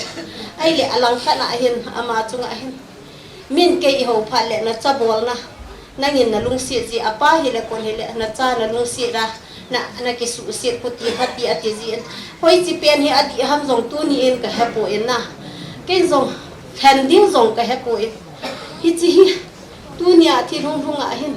Ahile alangkhat a hin ama chunga hin, min kei ihou phat le nacha bolna, nangin nalungset ji, apa hile kon hile nacha nalungset a, na, nakisuhset khuti khati ati jin. Hoiche pen hi adih ham jong tuni in kahepoi na. Ken jong lhen ding jong kahepoi. Hiche hi tunia thil hung lhung a hin,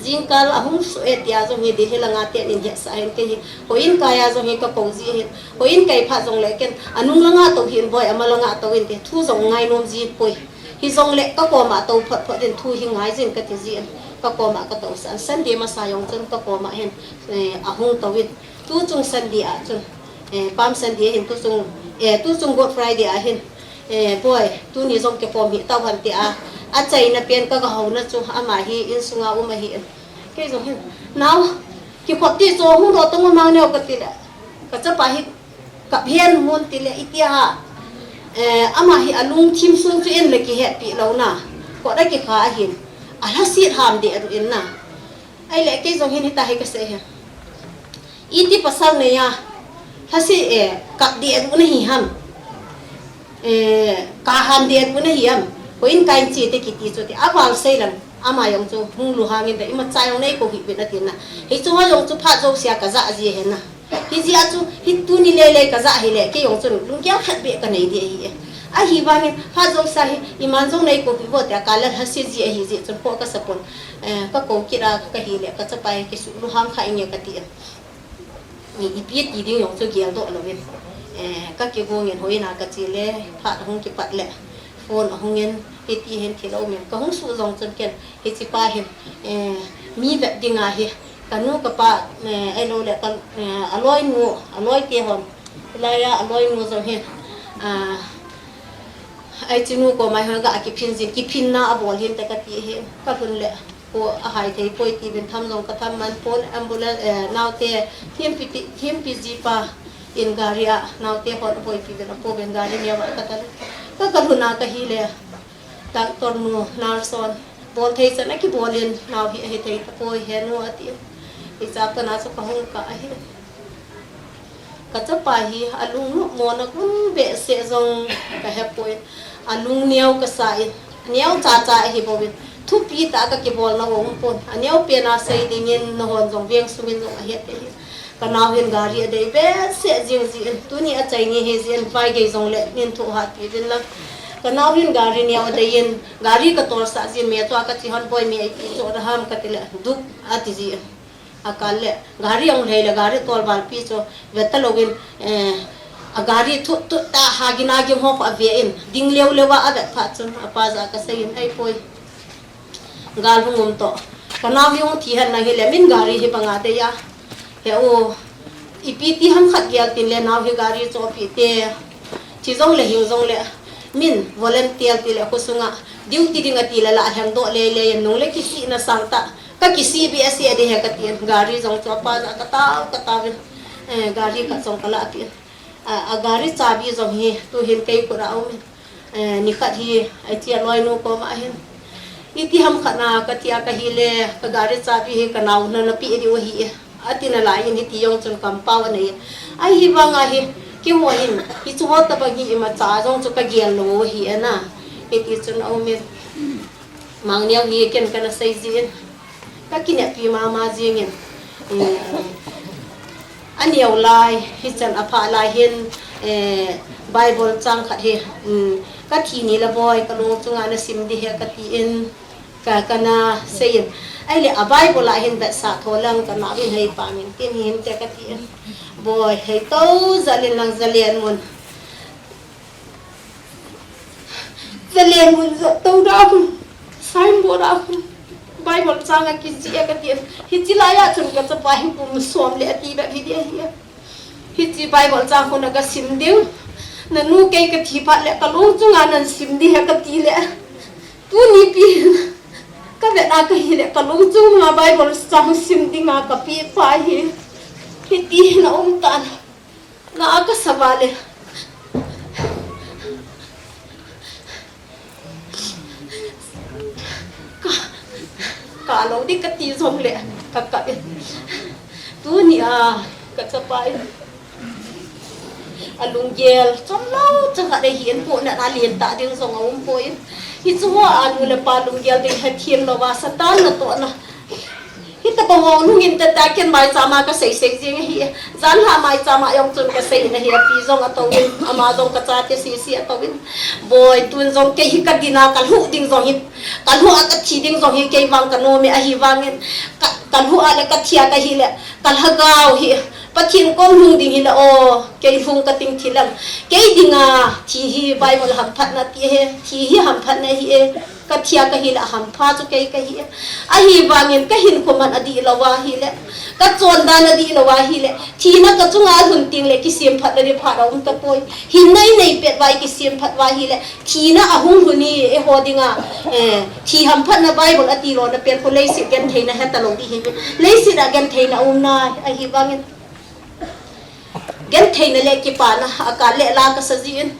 jingkal ahung soh e tia jong hi Delhi langa ten in hetsah hin kei hi. Houin kaiya jong hi kakou ji hin. Houin kai phat jongle ken anung langa tou hih in boi, ama langa tou in ti thu jong ngainom ji poi. Hijongle kakoma tou phot phot in thu hi ngai jin kati jin. Kakoma katousan. Sunday masa jong chun kakoma hin, eh, ahung tou in. Tuchung Sunday a chun, eh, Palm Sunday a hin, tuchung, eh, tuchung Good Friday a hin, eh, boi, tuni jong kikhom hih tauhen tia, achaina pen kagahouna chu, ama hi insunga um ahi. Kei jong hin, nao, kikhop ti chu hung doh tang u Mangneo kati le, kachapa hi kap hen mun ti le, itia ha, eh, ama hi alungthim sung chu in le kihetpi louna, kot a kikha ahin, alhaset ham deh aduh in na. Ahile kei jong hin hitia hi kasei hi. Iti pasal neiya, lhaset, eh, kap deh aduh nahi ham. Eh, kap ham deh aduh nahi ham. Houin kai in che te kiti chu ti aval sei lang. Ama jong chu hung lunghang in da imacha jong neikou hih uvin ati na. Hichu ho jong chu phat jousea kajah ji ahi na. Hijeh a chu, hi tuni lele kajah hile, kei jong chun lunggel khat beh kanei ding ahi e. Ahivangin, phat jousea hi, iman jong neikou hih uvo tia kalal lhaset ji ahi jeh chun, kho kasa pon, eh, kakou kit a kahile, kachapa hi kisuh lunghang kha inge kati e. I, ipi ti ding jong chu geldoh louvin. Eh, kakigong in houin a kache le, phat ahung kipat le, phone ahung in, hiti hin thil aum in, kahung suh jong chun ken, hiche pa hin, eh, mi vet ding ahi, kanu kapa, eh, ahilou le, ka, eh, aloinu, aloi te hon, hilai a aloinu jong hin, ah, hiche nu koma hin ga kiphin jin, kiphinna abol hinte kati hin, kalhun le, ko ahai thei poi tiuvin tham jong katham man pon, ambulance, eh, naote, thempi ti, thempi jipa in gari a, naote hon aboipi uvin apouvin gari neo a katan. Ka, kalhun a kahile, doctor nu, nurse hon, bol thei chan akibol in, nao hi, ahithei tapoi henu ati. Hiche a pat na chu kahung kah ahi. Kachapa hi alung nomna gun behseh jong kahepoi. Alung neo kasa in, neo chacha ahi bouvin. Thupi tah a kakibolna aum pon. Aneo pen a sei dingin nahon jong veng sungin jong ahet ahi. Kanao hin gari adei behseh jing jin. Tuni achaini hi jin, vaigei jongle neithoh hatpi uvin lang. Kanao hin gari neo adei in, gari katolsah jin, me chua kache hon boi me ipi cho da ham kati le, duk ati jin. Akal le, gari ahung lhai le, gari tolvalpi chu, veta louvin, eh, agari thut thut tah a hagin agim ho khu ave in, ding leu leu a avet phat chun, apa jah a kasei in, ahipoi. Gal hung um toh. Kanao hi hung thi hen lang hile, min gari hi banga dei a. He u, ipi ti ham khat gel tin le, nao hi gari chohpeh te. Thi jongle, hing jongle, min volunteer ti le, khosunga, duty ding ati le, la lhengdoh lele, nung le kisihna sangtah. Kakisih behseh ding ahi katin, gari jong chu apa jah a katao, katao in, eh, gari khat jong kalahpeh in. A, agari chabi jong hi, tuhin kei khut a aum in. Eh, nikhat hi, hiche aloinu koma hin. Iti ham khat na, kati a kahile, kagari chabi hi, kanao na napeh diu ahi. Ati nalai in, hiti jong chun kampao anei. Ahivang a hi, keiho hin, hichu ho tabang hi imacha jong chu kagel lou ahi na. Hiti chun aum in. Mangneo hi ken kana sei jin, kakineppi mama jingin, eh, aneo lai, hichan aphah lai hin, eh, Bible chang khat hi, um, kathi ni le boi, kalung chunga nasim ding ahi katin, ka, kana sei in. Ahile a Bible a hin vetsah tho lang, kanao hin hei pam in, tin hinte katin. Boi, hei tou jal in lang jalen mun. Jalen mun jot tou da hun, signboard a hun, Bible chang akijih e katin. Hiche laiya chun kachapa hi kum som le ati bep hi ding ahi. Hiche Bible chang hun a kasim diu. Nanu kei kathi phat le kalung chunga nasim ding ahi kati le. Tuni pi hin kavet a kahile kalung chunga Bible chang sim dinga kapeh pa hi. Hiti hin aum tan. Nga a kasa vale. Ka, ka lo ding kati jongle, ka kap in. Tunia, ka chapa in. Alunggel, chomlou, chakhat ahi in, pohnat a lentah ding jong aumpoi. Hichu hoa nu le pa lunggel ding hethem louva, Satan natohna. Hitabang ho nungin tata ken maicham a kasei sei jing ahi. Janhi maicham a jong chun kasei nahi, api jong atouvin, ama jong kachate sese atouvin. Boi, tun jong kei hi kadin a kalhuh ding jong hi, kalhuh a kathi ding jong hi, kei vang kanom e, ahivangin ka, kalhuh a le kathi a kahile, kalhagao hi Pathen kom lhung ding hile o, kei lhung kating thilang. Kei dinga thi hi Bible hamphatna ti ahi, thi hi hamphatna ahi e. Kathi a kahile ahampha chu kei kahi e. Ahivangin kahinkho man adih lou ahile, kachondan adih lou ahile, thina kachunga alhun tengle kisemphatna ding phat aum tapoi. Hinna inei pet uva ikisemphat uva ahile, thina ahung lhun hi eiho dinga, eh, thi hamphatna Bible ati lona pen khu leiset gentheina heta lou ding ahi. Leiset a gentheina aumnai, ahivangin gentheina le kipana, akal le la kasa jin.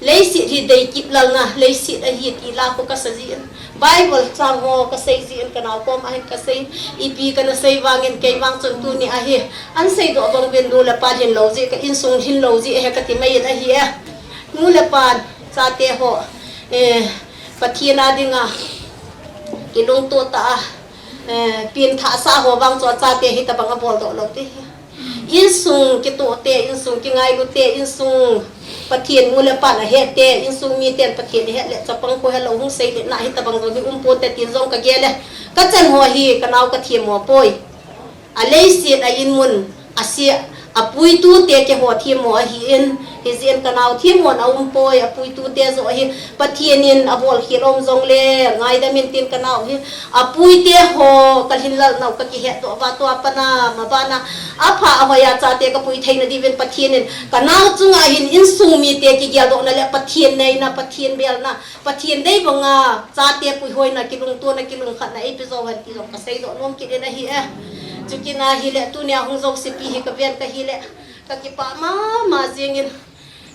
Leiset hi deikip lalna, leiset ahi ti la khu kasa jin. Bible chang ho kasei jin, kanao koma hin kasei. Ipi kana sei vangin kei vang chun tunia hi, ahin seidoh bang uvin nu le pa lhin lou jeh, ka insung lhin lou jeh ahi kati mai in ahi e. Nu le pa, chate ho, eh, Pathen a dinga kilungto tah a, eh, pengthah sa ho vang chu achate hitabang abol doh lou te. Insung kitoh te, insung kingailu te, insung Pathen nu le pan ahet te, insung miten Pathen ahet le chapang khu helou hung seiletna hitabang jong hi umpon te tin jong kagel e. Kachan ho hi kanao kathem mo poi. Aleiset a inmun, ase, apuitu te keiho themmo ahin, hijeh in kanao themmo na umpoi, apuitu te joh hi, Pathen in abolkhel um jongle, ngaidam in tin kanao hi, apui te ho, kalhin lal nau kakihetdoh uva tua pat a, maban a, apha ahoi a chate kapui theina diuvin Pathen in, kanao chunga hin insung mite kigeldohna le Pathen neina, Pathen belna, Pathen dei banga chate puihoina, kilungtona, kilungkhatna eipe jou hen ti jong kaseidoh nom kit in ahi e. Chukit ahile, tunia hung jouse pi hi kaven kahile, kakipah mama jingin,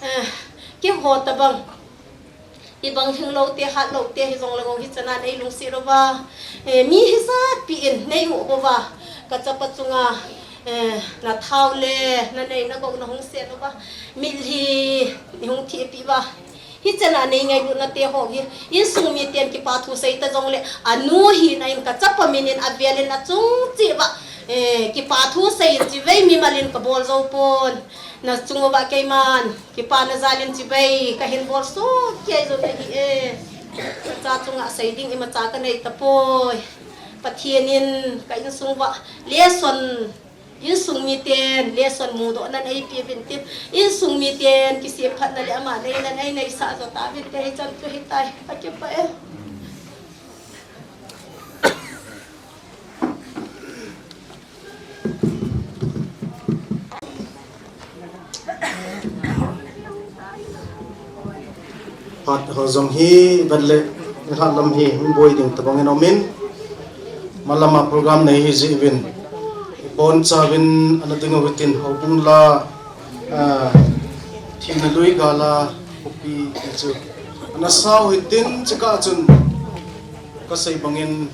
eh, keiho tabang, hibang lhinglou te, hatlou te hijongle gou hichan a neilungset uva, eh, mi hijat pi in neihuh uva, kachapa chunga, eh, nathao le, nanei nagou nahung sen uva, mitlhi neihung thehpi uva, hichan a neingailutna te ho hi, insung miten kipa thu seita jongle, anu hina in kachapa min in avel in achung cheh uva, eh, kipa thu sei in chibai mimal in kabol jou pon. Nachung uva keiman kipana jal in chibai kahin bol soh kei jou ahi e. Kacha chunga sei ding imacha kanei tapoi. Pathen in ka insung uva lesson, insung miten lesson mudohna eipe uvin tin, insung miten kisemphatna le ama neina eineisah jou tauvin te, hichan chu hitai, kakipah e. Phat ho jong hi, vet le, nihat lam hi, hung boi ding tabang in aumin. Malama program nei hi jeh uvin, ibonchauvin ana ding u hitin, houbung la, ah, thina lui gal a, khopi ti chu ana sao hitin, chukah chun, kasei bangin,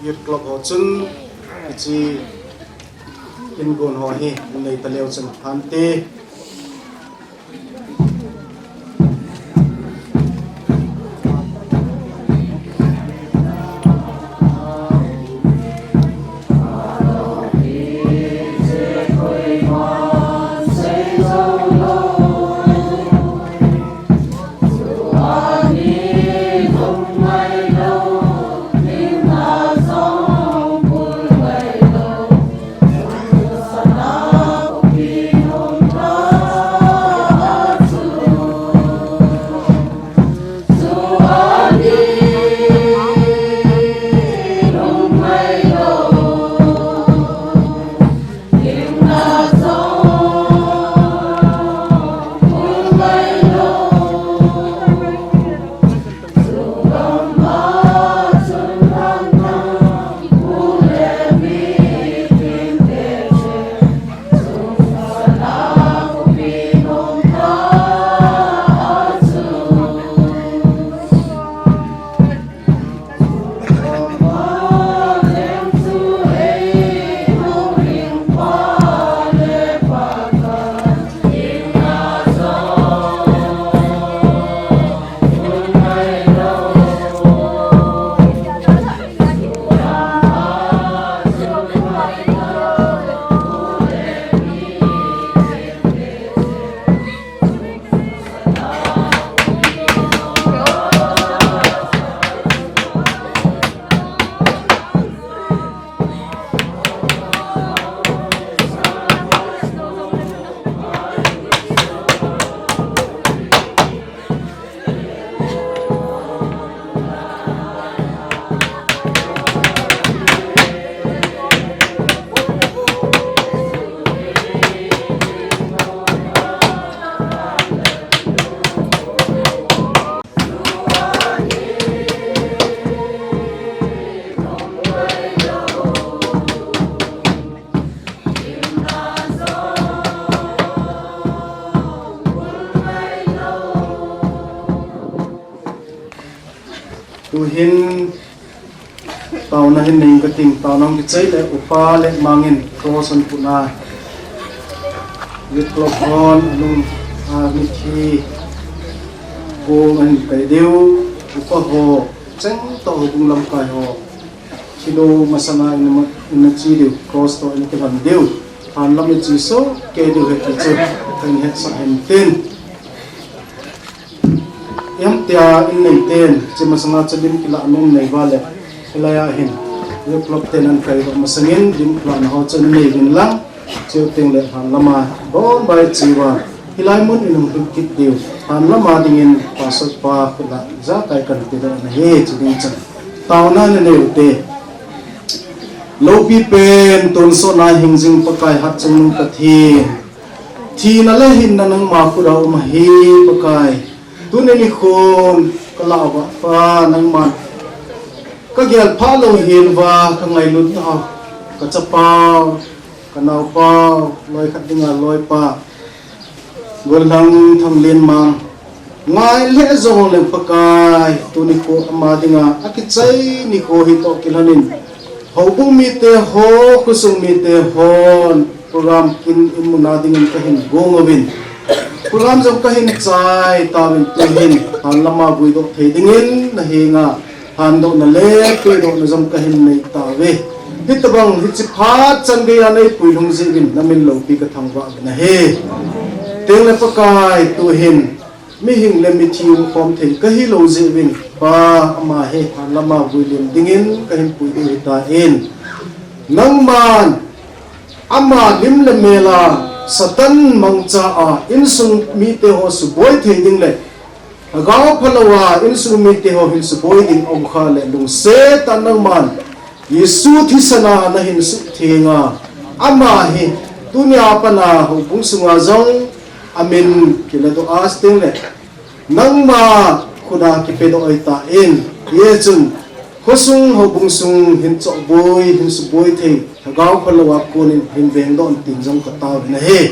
youth club ho chun, hiche, ingon ho hi, nei taleu chun, hante. Tuhin taona hin nei kating, taona hung kichai le upa le mangin cross an puna. Youth club hon anung a mithi kong an kai diu, upa ho, cheng to ho, bung lamkai ho. Thilo masanga ina ma-, ina chi diu, cross to ina kilan diu. Han lam i chi so, ke diu he ti chu, kan het sa hen tin. Em tia in nei ten, chi masanga chu lim kila nung nei va le, hilai a hin, youth club ten an kai va masangin, lim kila na ho chu nei vin lang, chiu ting le han lama, bon bai chi va, hilai mun in hung kit diu, han lama dingin, pastor pa, kula, za kai kan ti do na he, chi ding chan. Taona na neu te. Lopi pen, tonsot na hing jing Pakai hat chung nung Pathen. Thina le hinna nangma khut a um ahi Pakai. Tuni nikhon ka lah vah pa nangman. Ka gel pha lou hin va ka ngailut na ka chapau, ka naupau, loi khat dinga loipa. Golhang Thanglenmang. Ngai le jong le Pakai, tuni kho ama dinga, akichai nikho hi toh kilhonin. Houbung mite ho, khosung mite hon, program in, in muna dingin kahin gong uvin. Program jong kahin chai tauvin tuhin, han lama vui doh thei dingin, na hinga. Handohna le puidohna jong kahin nei tauve. Hitabang hichi phat chan geiya nei puilhung jeh uvin namin loupi ka thangvah uvin ahi. Tengle Pakai tuhin mihing le mithi umkhom thei kahi lou jeh uvin Pa ama hi han lama vui lim dingin kahin pui diu hitan. Nangman ama lim le mel a Satan mangcha a insung mite ho suboi thei ding le Lhagao phalou a insung mite ho hin suboi ding aum kha le lungset tah nangman Jesu thisan a nahin suhtheng a, ama hi tunia pat a houbung sunga jong amin kiladoh a, chuteng le nangma khut a kipedoh ahitan, hichun khosung houbung sung hin chohboi, hin suboi thei, Lhagao phalou a konin hin vengdoh in tin jong ka taovin ahi.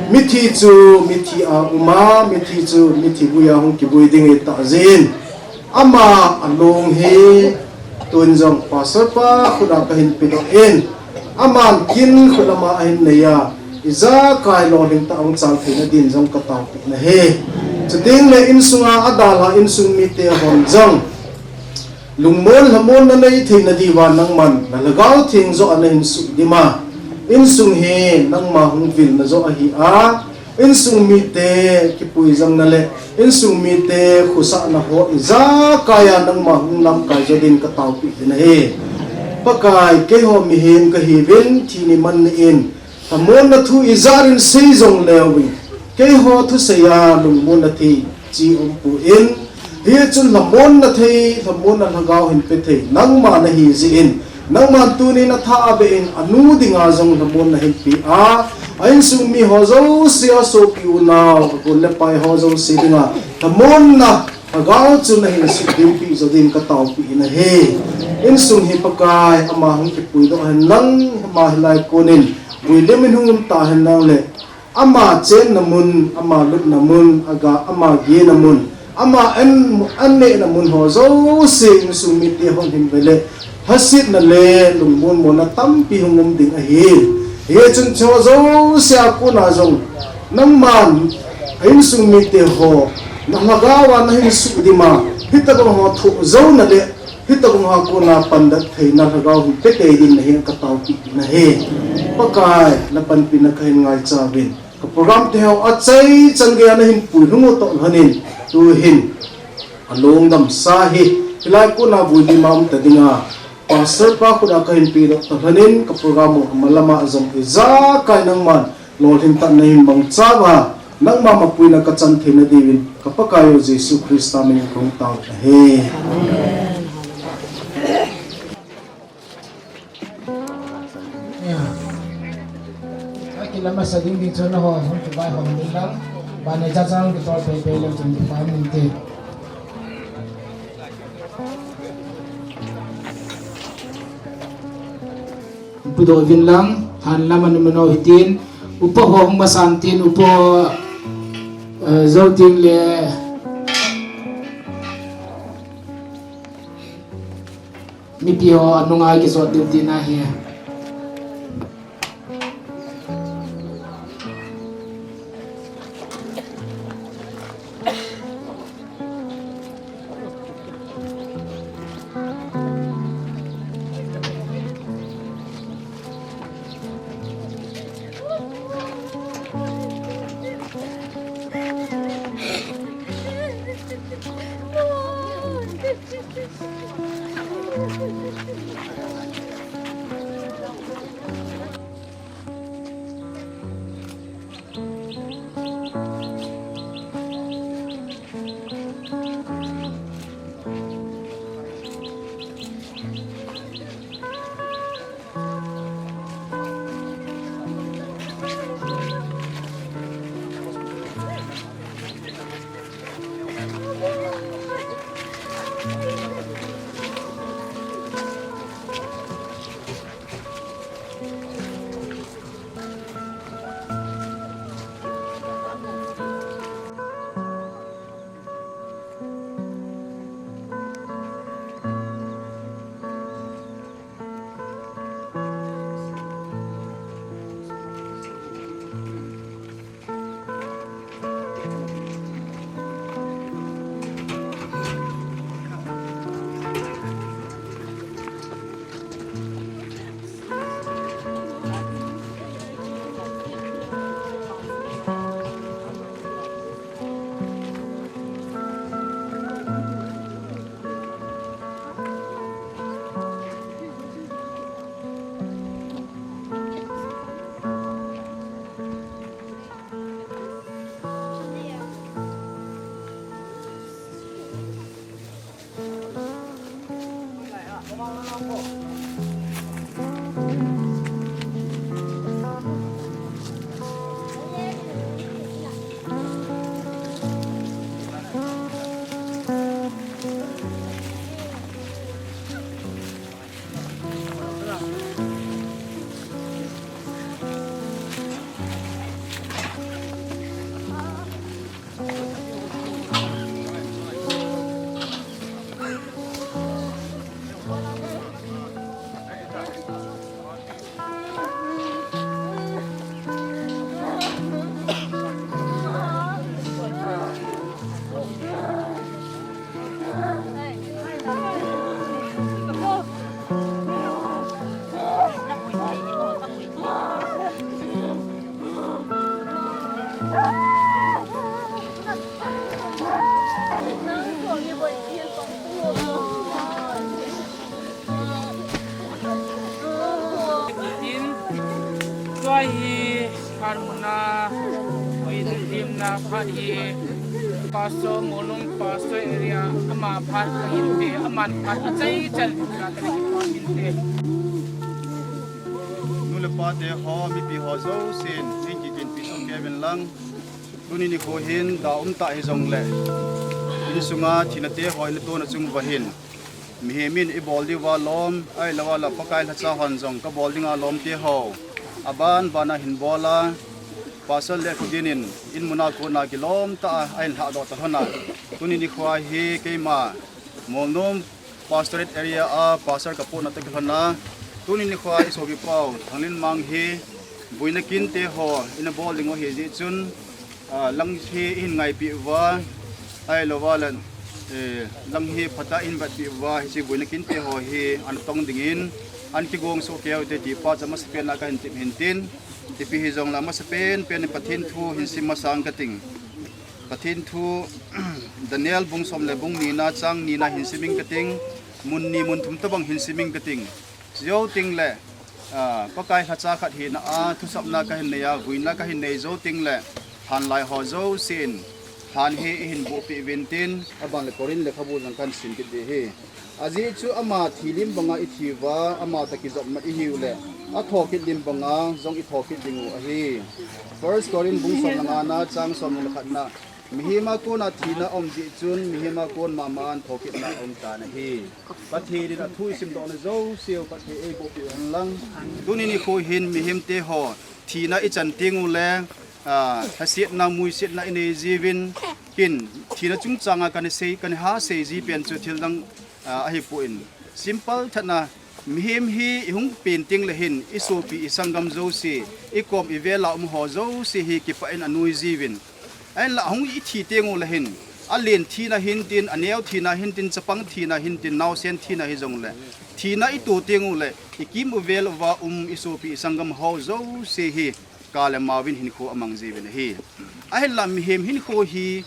Mithi chu mithi a um a, mithi chu mithi vui a hung kivui ding ahitah jeh in, ama along hi tun jong Pastor pa khut a kahin pedoh in, aman kin khut lama ahin nei a, ijakai lolhing tah a hung chal theina din jong ka taopeh in ahi. Chuteng le insunga adalha insung mite hon jong lungmon lhamonna nei theina diuva nangman na Lhagao Theng joh a nahin suhdim a, insung hi nangma hung vilna joh ahi a, insung mite kipui jangna le insung mite khosahna ho ijakai a nangma hung lamkai jo din ka taopeh in ahi. Pakai, keiho mihem kahiuvin, thi ni man ni in, lhamonna thu ijat in sei jong leuvin, keiho thusei a lungmonna thei chi umpon, hichun lhamonna thei, lhamonna Lhagao hin pe thei nangma nahi jeh in, nangman tuni na tha abeh in anu dinga jong lhamonna hin pe a, a insung mi ho jouse, asopi unau, agol le pai ho jouse dinga lhamonna Lhagao chu nahin suhdimpeh jo din ka taopeh in ahi. Insung hi Pakai, ama hung kipuidoh hen lang, ama hilai konin vui lim in hung um tahen lang le, ama chenna mun, ama lutna mun, aga, ama gena mun, ama an, an nehna mun ho jouse insung mite hon hin ve le, lhasetna le lungmon monna tampi hung um ding ahi. Hichun hiho jouse a kona jong nangman a insung mite ho na Lhagao a nahin suhdim a, hitobang ho thoh jouna le hitobang ho a kona pandat theina Lhagao hin pe tei din nahin ka taopeh in ahi. Pakai, na panpina kahin ngaichauvin, ka program te ho achai chan geiya nahin puilhung u toh lhonin, tuhin along damsa hi hilai kona vui lim a um ta dinga Pastor pa khut a kahin pedoh toh lhonin, ka program u amalama jong ijakai nangman lolhing tah nahin mangchauva, nangma mapuina ka chan theina diuvin, ka Pakai u Jesu Christa min in kahung taovin ahi. Akilama sa ding ding chun ho hung kivai hom ding lang, bana jajang kitol pei pei lang chun kivai min te. Pudoh uvin lang, han lama numano hitin, upa ho hung masan tin, upa, eh, jou tin le, Mipi ho anunga kijot diu tina ahi. Tin, tua hi, phat muna, ui limna phat hi, Pastor Molung, Pastor area, ama phat ka hin te, aman phat achai chal ka ka hin te. Nu le pa te ho, mipi ho jousen, in kikinpi sung kei uvin lang. Tuni nikho hin da um ta hijongle, insunga thina te ho in tona chung uva hin, mihem in ibol diuva lom, ahilouva la Pakai lhacha hon jong kabol dinga lom te ho, aban bana hin bol a, Pastor le Khogin in, in muna kona kilom tah a ahin lhahdoh ta lhon a. Tuni nikho hi keima, Molnom Pastorate Area a Pastor kapohna toh kilhon a, tuni nikho a isopi pau, Thanglinmang hi, boina kinte ho, ina bol ding u ahi jeh chun, ah, lang hi ihin ngaipi uva, ahilouva le, eh, lang hi phat a ihin vetpi uva, hiche boina kinte ho hi, ana tong dingin, ana kigong soh kei ute ti pa chu amasapen a kahin tep hin tin, ipi hijongle amasapen pen in Pathen thu hin sim masang kating. Pathen thu, Daniel bung som le bung nina chang nina hin sim ing kating, mun ni mun thum tobang hin sim ing kating. Chujou tengle, ah, Pakai lhacha khat hina a, thusapna kahin nei a, vuina kahin nei jou tengle, lhan lai ho jousen, lhan hi ihin bohpeh uvin tin, aban le Corinth lekhabu jong kahin sim kit ding ahi. Ajeh chu ama thi lim banga ithi uva, ama toh kijopmat ihiu le, athoukit lim banga jong ithoukit ding u ahi. First Corinth bung som le nga na chang som le khat na, mihem a kona thina aum jeh chun, mihem a kon mama in thoukitna aum tan ahi. Pathen in athu isimdoh na jouse u, Pathen in eibohpeh u hen lang. Tuni nikho hin mihem te ho, thina ichan teng u le, ah, lhasetna, muisetna inei jiuvin, kin, thina chungchang a kana sei, kana ha sei ji pen chu thil dang ah, ahipon simple tah in mihem hi ihung pen teng le hin isopi isanggam jouse, ikom ivel a um ho jouse hi kipah in anui jiuvin. Ahinla hung ithi teng u le hin, alen thina hintin, aneo thina hintin, chapang thina hintin, naosen thina hijongle, thina ito teng u le, ikim uvel uva um isopi isanggam ho jouse hi ka le ma uvin hinkho amang jiuvin ahi. Ahinla mihem hinkho hi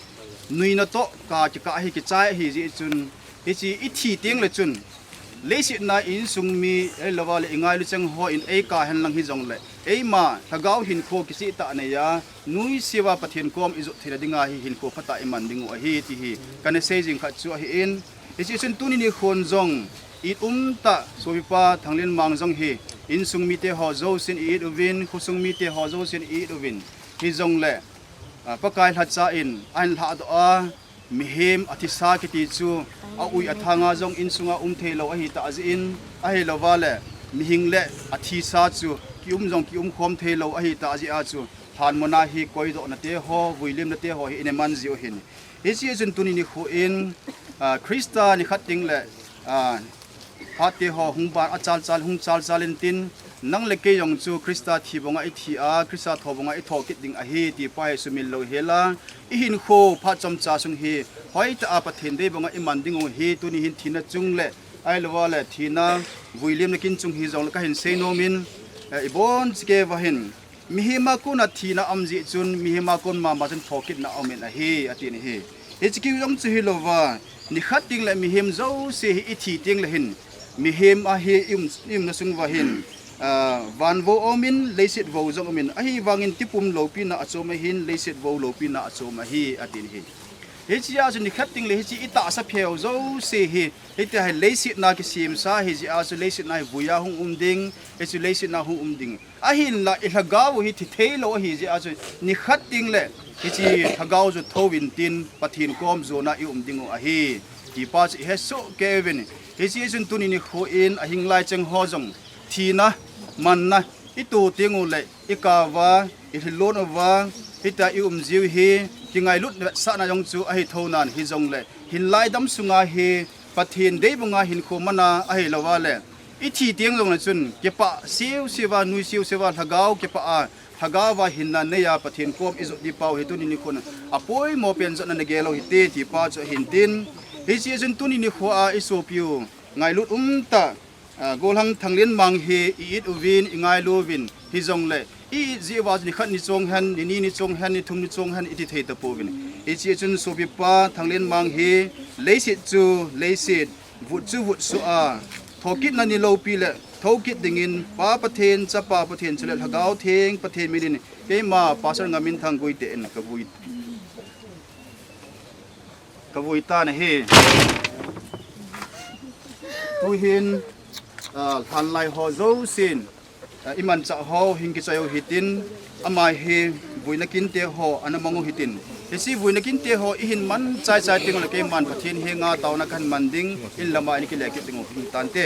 nuina toh ka kikah hi kichai ahi jeh chun, hiche ithi teng le chun, leiset a insung mi, ahilouva le ingailu cheng hon eika henlang hijongle, eima lhagao hinkho kisih tah neiya, nuiseuva Pathen kom ijot theina dinga hi hinkho phatah iman diu ahi ti hi kana sei jing khat chu ahin, hiche chun tuni nikhon jong, it umtah sopipa Thanglenmang jong hi, insung mite ho jousen i-it uvin, khosung mite ho jousen i-it uvin. Hijongle, ah, Pakai lhacha in ahin lhahdoh a, mihem athisa kiti chu, aui athanga jong insunga um theilou ahitah jeh in, ahilouva le, mihing le athisa chu, kium jong kium khom theilou ahitah jeh a chu, lhanmona hi koidohna te ho, vuilimna te ho hi ina man jiu ahin. Hiche chun tuni nikhon, ah, Christa nikhat teng le, ah, phat te ho hung ban a chalchal, hung chalchal intin, nang le kei jong chu Christa thi banga ithi a, Christa tho banga itho kit ding ahi ti pa hi sumil louhel a, ihinkho phat chomcha sung hi hoitah a Pathen dei banga iman diu hi, tuni hin thina chung le, ahilouva le thina vuilimna kin chung hijongle kahin sei nom in, eh, ibon chikei uva hin, mihem a kona thina aum jeh chun, mihem a kon mama chun thokitna aum in ahi, atin ahi. Hiche kiu jong chu hilouva, nikhat teng le mihem jouse hi ithi teng le hin, mihem a hi i um, i umna sung uva hin, ah, van vo aum in, leiset vo jong aum in, ahivangin tipum loupina achom ahin, leiset vo loupina achom ahi, atin ahi. Hiche a chu nikhat teng le hiche itahsa pheu jouse hi, hitia hi leiset a kisemsa ahi jeh a chu leiset a hi vuiya hung um ding, hichu leiset a hung um ding. Ahinla ilhagao hi thi theilou ahi jeh a chu nikhat teng le hiche lhagao chu thou intin Pathen kom jona i um diu ahi, ti pa chu ihe soh kei uvin. Hiche chun tuni nikhon ahing lai cheng ho jong thina, manna, ito teng u le, ikah uva, ilhilon uva, hitia i um jiu hi, kingailut vetsahna jong chu ahi thou nan hijongle, hinlai dam sunga hi, Pathen dei banga hinkho mana ahilouva le, ithi teng jongle chun, kipah siu siuva, nui siu siuva, lhagao kipah a, lhagao va hinna neiya Pathen kom ijot ding pau hi tuni nikhon, apoimo pen jotna nagel u hite ti pa chu ahin tin, hiche chun tuni nikho a isopiu, ngailut umtah, ah, Golhang Thanglenmang hi i-it uvin, ingailu uvin, hijongle, i-it jeh uva chu nikhat ni chong hen, nini ni chong hen, nithum ni chong hen, iti thei tapouvin. Hiche chun sopipa Thanglenmang hi, leiset chu, leiset, vut chu vut suh a, thokitna ni loupi le, thokit dingin, Pa Pathen, Chapa Pathen chule Lhagao Theng Pathen minin, keima Pastor Ngaminthang Guite in kavui, kavui tan ahi. Tuhin, ah, lhanlai ho jousen, ah, imanchah ho hin kichoi u hitin, ama hi vuina kinte ho ana mang u hitin. Hiche vuina kinte ho ihin man chaichai teng le keiman Pathen henga taona kahin man ding, in lama in kile kit ding u hin tante.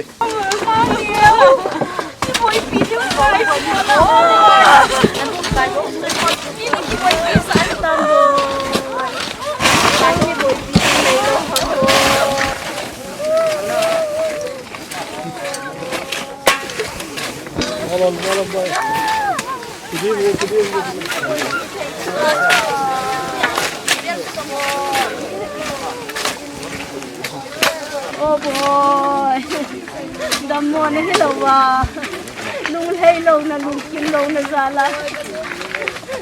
O boi, dammo nahi louva, lunglhai louna, lungkim louna jal a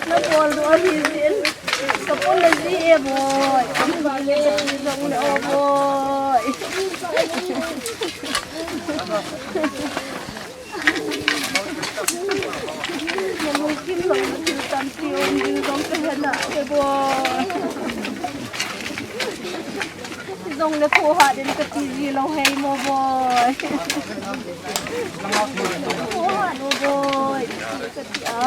nabol doh ahi jin. Ka pon la ji e boi. Ka pon la ji e boi. Na lungkim lou na thil tampi um ding jong ka he na e boi. Jong le tho ha den ka ti ji lou hei mo boi. Tho ha lou boi. Ka ti a.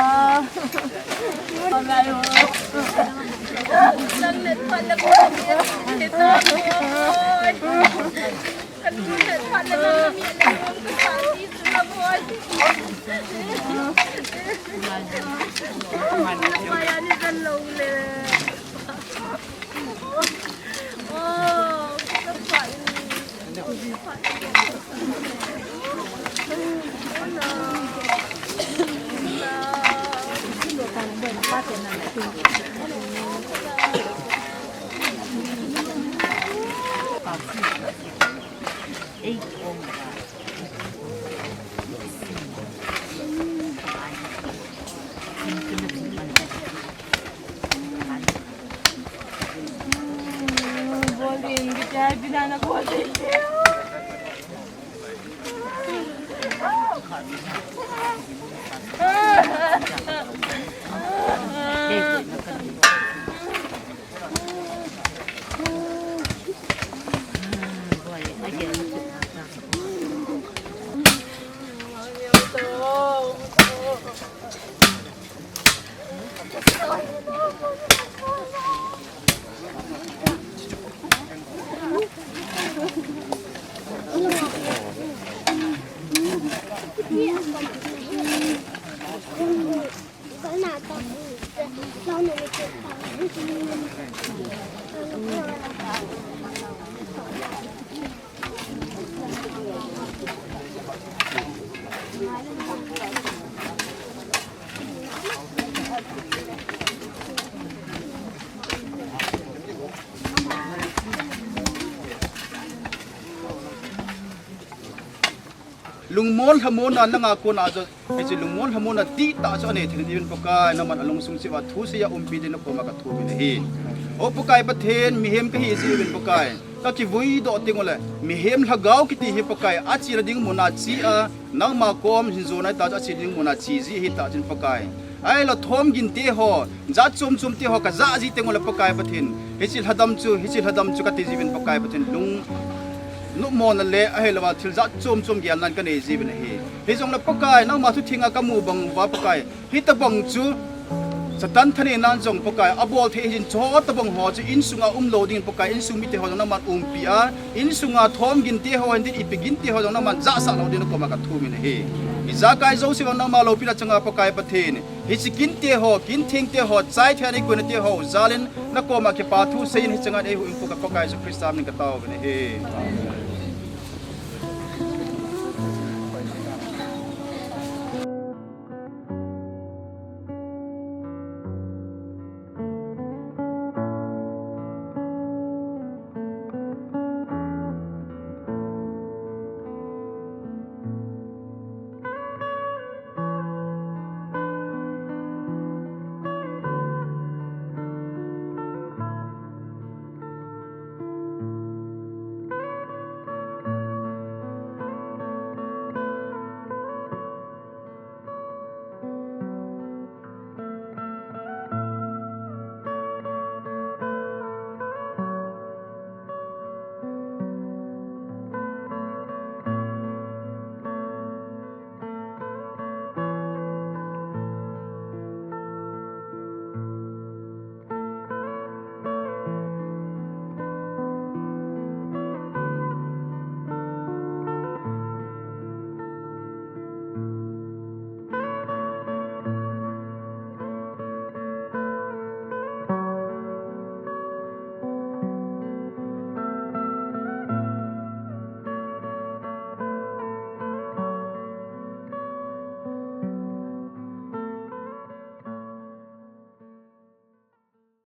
Lungmon lhamon a nanga kona chu, hiche lungmon lhamon a dihtah chu anei thei diuvin Pakai, nangman alungsung cheh uva thusei a umpi din nakoma kathum in ahi. O Pakai Pathen, mihem kahi jeh uvin Pakai, kakivui doh teng uleh mihem lhagao kiti hi Pakai, achena ding muna che a, nangma kom hin jona hita chu achena ding muna che ji hita chun Pakai. Ahilou thomgin te ho, jat chom chom te ho kajah ji teng uleh Pakai Pathen, hiche lhadam chu, hiche lhadam chu kati jiuvin Pakai Pathen, lung nopmona le ahilou a thil jat chom chom gelnan kanei jiuvin ahi. Hijongle Pakai, nangma thu thenga kamu bang uva Pakai, hitobang chu Satan thaneina jong Pakai, abol thei hin chutobang ho chu insunga umlou dingin Pakai, insung mite ho jong nangman umpi a, insunga thomgin te ho hin din ipi gin te ho jong nangman jahsah lou din nakoma kathum in ahi. Ijakai jouse vang nangma loupina changa Pakai Pathen, hiche kin te ho, kin theng te ho, chai thei a nei koina te ho jal in nakoma kipa thu sei in hiche ngan eihuhhingpu ka Pakai Jesu Christa min in katao uvin ahi.